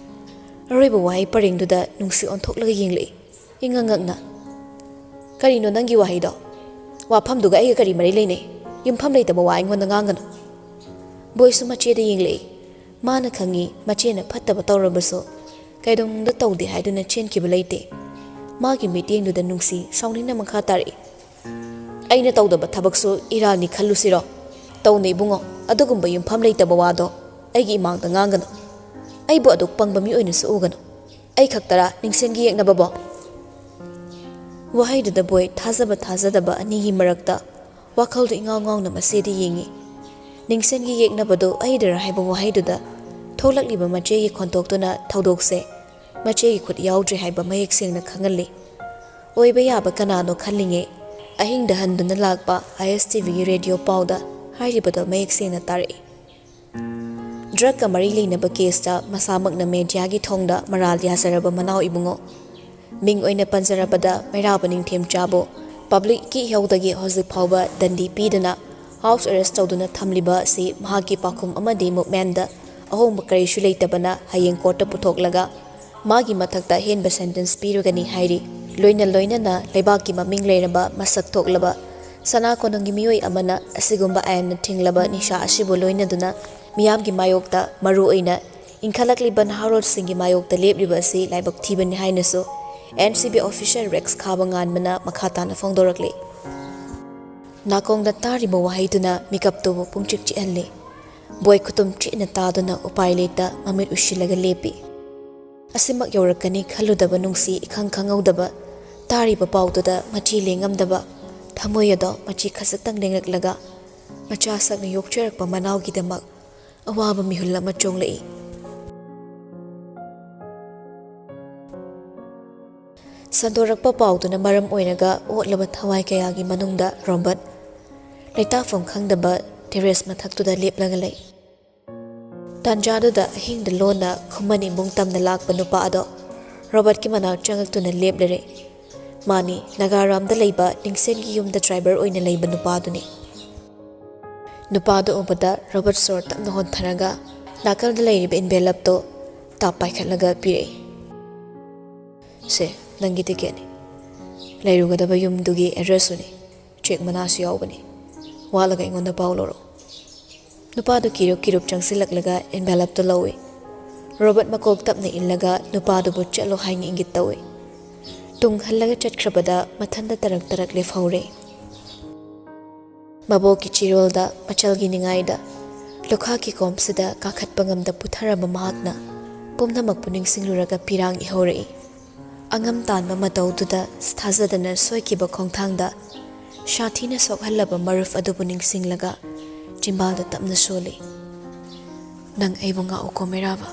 ꯑꯔꯣꯏꯕ ꯋꯥꯍꯩ ꯄꯔꯦꯡꯗꯨꯗ ꯅꯨꯡꯁꯤ ꯑꯣꯟꯊꯣꯛꯂꯒ ꯌꯦꯡꯂꯛꯏ, ꯏꯉꯛ ꯉꯛꯅ꯫ "ꯀꯔꯤꯅꯣ ꯅꯪꯒꯤ ꯋꯥꯍꯩꯗꯣ? ꯋꯥꯐꯝꯗꯨꯒ ꯑꯩꯒ ꯀꯔꯤ ꯃꯔꯤ ꯂꯩꯅꯩ? ꯌꯨꯝꯐꯝ ꯂꯩꯇꯕ ꯋꯥ ꯑꯩꯉꯣꯟꯗ ꯉꯥꯡꯒꯅꯨ꯫" ꯕꯣꯏꯁꯨ ꯃꯆꯦꯗ ꯌꯦꯡꯂꯛꯏ꯫ ꯃꯥꯅ ꯈꯪꯏ, ꯃꯆꯦꯅ ꯐꯠꯇꯕ ꯇꯧꯔꯕꯁꯨ ꯀꯩꯗꯧꯅꯨꯡꯗ ꯇꯧꯗꯦ ꯍꯥꯏꯗꯨꯅ ꯆꯦꯟꯈꯤꯕ ꯂꯩꯇꯦ꯫ ꯃꯥꯒꯤ ꯃꯤꯠꯌꯦꯡꯗꯨꯗ ꯅꯨꯡꯁꯤ ꯁꯥꯎꯅꯤꯡꯅ ꯃꯈꯥ ꯇꯥꯔꯛꯏ꯫ "ꯑꯩꯅ ꯇꯧꯗꯕ ꯊꯕꯛꯁꯨ ꯏꯔꯥꯜꯅꯤ ꯈꯜꯂꯨꯁꯤꯔꯣ? ꯇꯧꯅꯨ ꯏꯕꯨꯡꯉꯣ, ꯑꯗꯨꯒꯨꯝꯕ ꯌꯨꯝꯐꯝ ꯂꯩꯇꯕ ꯋꯥꯗꯣ ꯑꯩꯒꯤ ꯏꯃꯥꯡꯗ ꯉꯥꯡꯒꯅꯨ꯫ ꯑꯩꯕꯨ ꯑꯗꯨꯛ ꯄꯪꯕ ꯃꯤ ꯑꯣꯏꯅꯁꯨ ꯎꯒꯅꯨ꯫ ꯑꯩ ꯈꯛꯇꯔꯥ ꯅꯤꯡꯁꯦꯟꯒꯤ ꯌꯦꯛꯅꯕꯕꯣ?" ꯋꯥꯍꯩꯗꯨꯗ ꯕꯣꯏ ꯊꯥꯖꯕ ꯊꯥꯖꯗꯕ ꯑꯅꯤꯒꯤ ꯃꯔꯛꯇ ꯋꯥꯈꯜꯗꯨ ꯏꯉꯥꯎ ꯉꯥꯎꯅ ꯃꯆꯦꯗ ꯌꯦꯡꯏ꯫ ꯅꯤꯡꯁꯦꯟꯒꯤ ꯌꯦꯛꯅꯕꯗꯨ ꯑꯩꯗꯔ ꯍꯥꯏꯕ ꯋꯥꯍꯩꯗꯨꯗ ꯊꯣꯛꯂꯛꯂꯤꯕ ꯃꯆꯦꯒꯤ ꯈꯣꯟꯊꯣꯛꯇꯨꯅ ꯊꯧꯗꯣꯛꯁꯦ ꯃꯆꯦꯒꯤ ꯈꯨꯠ ꯌꯥꯎꯗ꯭ꯔꯦ ꯍꯥꯏꯕ ꯃꯌꯦꯛ ꯁꯦꯡꯅ ꯈꯪꯍꯜꯂꯤ꯫ ꯑꯣꯏꯕ ꯌꯥꯕ ꯀꯅꯥꯅꯣ ꯈꯜꯂꯤꯉꯩ ꯑꯍꯤꯡꯗ ꯍꯟꯗꯨꯅ ꯂꯥꯛꯄ ꯑꯥꯏ ꯑꯦꯁ ꯇꯤ ꯚꯤꯒꯤ ꯔꯦꯗꯤꯑꯣ ꯄꯥꯎꯗ ꯍꯥꯏꯔꯤꯕꯗꯣ ꯃꯌꯦꯛ ꯁꯦꯡꯅ ꯇꯥꯔꯛꯏ꯫ ꯗ꯭ꯔꯒꯀ ꯃꯔꯤ ꯂꯩꯅꯕ ꯀꯦꯁꯇ ꯃꯁꯥꯃꯛꯅ ꯃꯦꯗꯤꯌꯥꯒꯤ ꯊꯣꯡꯗ ꯃꯔꯥꯜ ꯌꯥꯖꯔꯕ ꯃꯅꯥꯎ ꯏꯕꯨꯡꯉꯣ, ꯃꯤꯡ ꯑꯣꯏꯅ ꯄꯟꯖꯔꯕꯗ ꯃꯩꯔꯥꯕ ꯅꯤꯡꯊꯦꯝꯆꯥꯕꯨ ꯄꯕ꯭ꯂꯤꯛꯀꯤ ꯏꯍꯧꯗꯒꯤ ꯍꯧꯖꯤꯛ ꯐꯥꯎꯕ ꯗꯟꯗꯤ ꯄꯤꯗꯨꯅ ꯍꯥꯎꯁ ꯑꯦꯔꯦꯁ ꯇꯧꯗꯨꯅ ꯊꯝꯂꯤꯕ ꯑꯁꯤ ꯃꯍꯥꯛꯀꯤ ꯄꯥꯎꯈꯨꯝ ꯑꯃꯗꯤ ꯃꯨꯞꯃꯦꯟꯗ ꯑꯍꯣꯡꯕ ꯀꯔꯤꯁꯨ ꯂꯩꯇꯕꯅ ꯍꯌꯦꯡ ꯀꯣꯔꯠꯇ ꯄꯨꯊꯣꯛꯂꯒ ꯃꯥꯒꯤ ꯃꯊꯛꯇ ꯑꯍꯦꯟꯕ ꯁꯦꯟꯇꯦꯟꯁ ꯄꯤꯔꯒꯅꯤ ꯍꯥꯏꯔꯤ꯫ ꯂꯣꯏꯅ ꯂꯣꯏꯅꯅ ꯂꯩꯕꯥꯛꯀꯤ ꯃꯃꯤꯡ ꯂꯩꯔꯕ ꯃꯁꯛ ꯊꯣꯛꯂꯕ ꯁꯅꯥ ꯀꯣꯅꯨꯡꯒꯤ ꯃꯤꯑꯣꯏ ꯑꯃꯅ ꯑꯁꯤꯒꯨꯝꯕ ꯑꯥꯏꯟꯅ ꯊꯤꯡꯂꯕ ꯅꯤꯁꯥ ꯑꯁꯤꯕꯨ ꯂꯣꯏꯅꯗꯨꯅ ꯃꯤꯌꯥꯝꯒꯤ ꯃꯥꯌꯣꯛꯇ, ꯃꯔꯨꯑꯣꯏꯅ ꯏꯟꯈꯠꯂꯛꯂꯤꯕ ꯅꯍꯥꯔꯣꯜꯁꯤꯡꯒꯤ ꯃꯥꯌꯣꯛꯇ ꯂꯦꯞꯂꯤꯕ ꯑꯁꯤ ꯂꯥꯏꯕꯛ ꯊꯤꯕꯅꯤ ꯍꯥꯏꯅꯁꯨ ꯑꯦꯟ ꯁꯤ ꯕꯤ ꯑꯣꯐꯤꯁꯔ ꯔꯦꯛꯁ ꯈꯥꯕ ꯉꯥꯟꯕꯅ ꯃꯈꯥ ꯇꯥꯅ ꯐꯣꯡꯗꯣꯔꯛꯂꯤ꯫ ꯅꯥꯀꯣꯡꯗ ꯇꯥꯔꯤꯕ ꯋꯥꯍꯩꯗꯨꯅ ꯃꯤꯀꯞꯇꯨꯕꯨ ꯄꯨꯡꯆꯤꯛ ꯆꯤꯛꯍꯜꯂꯤ꯫ ꯕꯣꯏ ꯈꯨꯇꯨꯝ ꯆꯤꯛꯅ ꯇꯥꯗꯨꯅ ꯎꯄꯥꯏ ꯂꯩꯇ ꯃꯃꯤꯠ ꯎꯏꯁꯤꯜꯂꯒ ꯂꯦꯞꯄꯤ꯫ ꯑꯁꯤꯃꯛ ꯌꯧꯔꯛꯀꯅꯤ ꯈꯜꯂꯨꯗꯕ ꯅꯨꯡꯁꯤ ꯏꯈꯪ ꯈꯪꯍꯧꯗꯕ, ꯇꯥꯔꯤꯕ ꯄꯥꯎꯗꯨꯗ ꯃꯆꯤ ꯂꯦꯡꯉꯝꯗꯕ, ꯊꯃꯣꯏ ꯑꯗꯣ ꯃꯆꯤ ꯈꯖꯤꯛꯇꯪ ꯂꯦꯡꯂꯛꯂꯒ ꯃꯆꯥ ꯁꯛꯅ ꯌꯣꯛꯆꯔꯛꯄ ꯃꯅꯥꯎꯒꯤꯗꯃꯛ ꯑꯋꯥꯕ ꯃꯤꯍꯨꯜ ꯑꯃ ꯆꯣꯡꯂꯛꯏ꯫ ꯁꯟꯗꯣꯔꯛꯄ ꯄꯥꯎꯗꯨꯅ ꯃꯔꯝ ꯑꯣꯏꯔꯒ ꯑꯣꯠꯂꯕ ꯊꯋꯥꯏ ꯀꯌꯥꯒꯤ ꯃꯅꯨꯡꯗ ꯔꯣꯕꯔꯠ ꯂꯩꯇꯥꯐꯝ ꯈꯪꯗꯕ ꯇꯦꯔꯦꯁ ꯃꯊꯛꯇꯨꯗ ꯂꯦꯞꯂꯒ ꯂꯩ꯫ ꯇꯥꯟꯖꯥꯗꯨꯗ ꯑꯍꯤꯡꯗ ꯂꯣꯟꯅ ꯈꯨꯃꯟ ꯏꯕꯨꯡ ꯇꯝꯅ ꯂꯥꯛꯄ ꯅꯨꯄꯥ ꯑꯗꯣ ꯔꯣꯕꯔꯠꯀꯤ ꯃꯅꯥꯛ ꯆꯪꯉꯛꯇꯨꯅ ꯂꯦꯞꯂꯔꯦ꯫ ꯃꯥꯅꯤ ꯅꯥꯒꯥꯔꯥꯝꯗ ꯂꯩꯕ ꯅꯤꯡꯁꯦꯟꯒꯤ ꯌꯨꯝꯗ ꯗ꯭ꯔꯥꯏꯚꯔ ꯑꯣꯏꯅ ꯂꯩꯕ ꯅꯨꯄꯥꯗꯨꯅꯤ꯫ ꯅꯨꯄꯥꯗꯨ ꯎꯕꯗ ꯔꯣꯕꯔꯠ ꯁꯣꯔ ꯇꯞꯅ ꯍꯣꯟꯊꯔꯒ ꯅꯥꯀꯜꯗ ꯂꯩꯔꯤꯕ ꯏꯟꯚꯦꯂꯞꯇꯣ ꯇꯥꯞ ꯄꯥꯏꯈꯠꯂꯒ ꯄꯤꯔꯛꯏ꯫ "ꯁꯦ, ꯅꯪꯒꯤ ꯇꯤꯀꯦꯠꯅꯤ꯫ ꯂꯩꯔꯨꯒꯗꯕ ꯌꯨꯝꯗꯨꯒꯤ ꯑꯦꯗ꯭ꯔꯦꯁꯁꯨꯅꯤ꯫ ꯆꯦꯛ ꯃꯅꯥꯁꯨ ꯌꯥꯎꯕꯅꯤ꯫ ꯋꯥꯠꯂꯒ ꯑꯩꯉꯣꯟꯗ ꯄꯥꯎ ꯂꯧꯔꯛꯎ꯫" ꯅꯨꯄꯥꯗꯨ ꯀꯤꯔꯨꯞ ꯀꯤꯔꯨꯞ ꯆꯪꯁꯤꯜꯂꯛꯂꯒ ꯏꯟꯚꯦꯂꯞꯇꯨ ꯂꯧꯏ꯫ ꯔꯣꯕꯔꯠ ꯃꯀꯣꯛ ꯇꯞꯅ ꯏꯜꯂꯒ ꯅꯨꯄꯥꯗꯨꯕꯨ ꯆꯠꯂꯣ ꯍꯥꯏꯅ ꯏꯪꯒꯤꯠ ꯇꯧꯏ꯫ ꯇꯨꯡ ꯍꯜꯂꯒ ꯆꯠꯈ꯭ꯔꯕꯗ ꯃꯊꯟꯇ ꯇꯔꯛ ꯇꯔꯛ ꯂꯦꯞꯍꯧꯔꯦ꯫ ꯃꯕꯣꯛꯀꯤ ꯆꯤꯔꯣꯜꯗ, ꯃꯆꯜꯒꯤ ꯅꯤꯡꯉꯥꯏꯗ, ꯂꯨꯈꯥꯛꯀꯤ ꯀꯣꯝꯁꯤꯗ ꯀꯥꯈꯠꯄ ꯉꯝꯗ ꯄꯨꯊꯔꯕ ꯃꯍꯥꯛꯅ ꯄꯨꯝꯅꯃꯛꯄꯨ ꯅꯤꯡꯁꯤꯡꯂꯨꯔꯒ ꯄꯤꯔꯥꯡ ꯏꯍꯧꯔꯛꯏ꯫ ꯑꯉꯝ ꯇꯥꯟꯕ ꯃꯇꯧꯗꯨꯗ ꯊꯥꯖꯗꯅ ꯁꯣꯏꯈꯤꯕ ꯈꯣꯡꯊꯥꯡꯗ ꯁꯥꯊꯤꯅ ꯁꯣꯛꯍꯜꯂꯕ ꯃꯔꯨꯞ ꯑꯗꯨꯕꯨ ꯅꯤꯡꯁꯤꯡꯂꯒ ꯆꯤꯝꯕꯥꯜꯗ ꯇꯞꯅ ꯁꯣꯜꯂꯤ꯫ "ꯅꯪ ꯑꯩꯕꯨ ꯉꯥꯛꯎꯀꯣ ꯃꯩꯔꯥꯕ꯫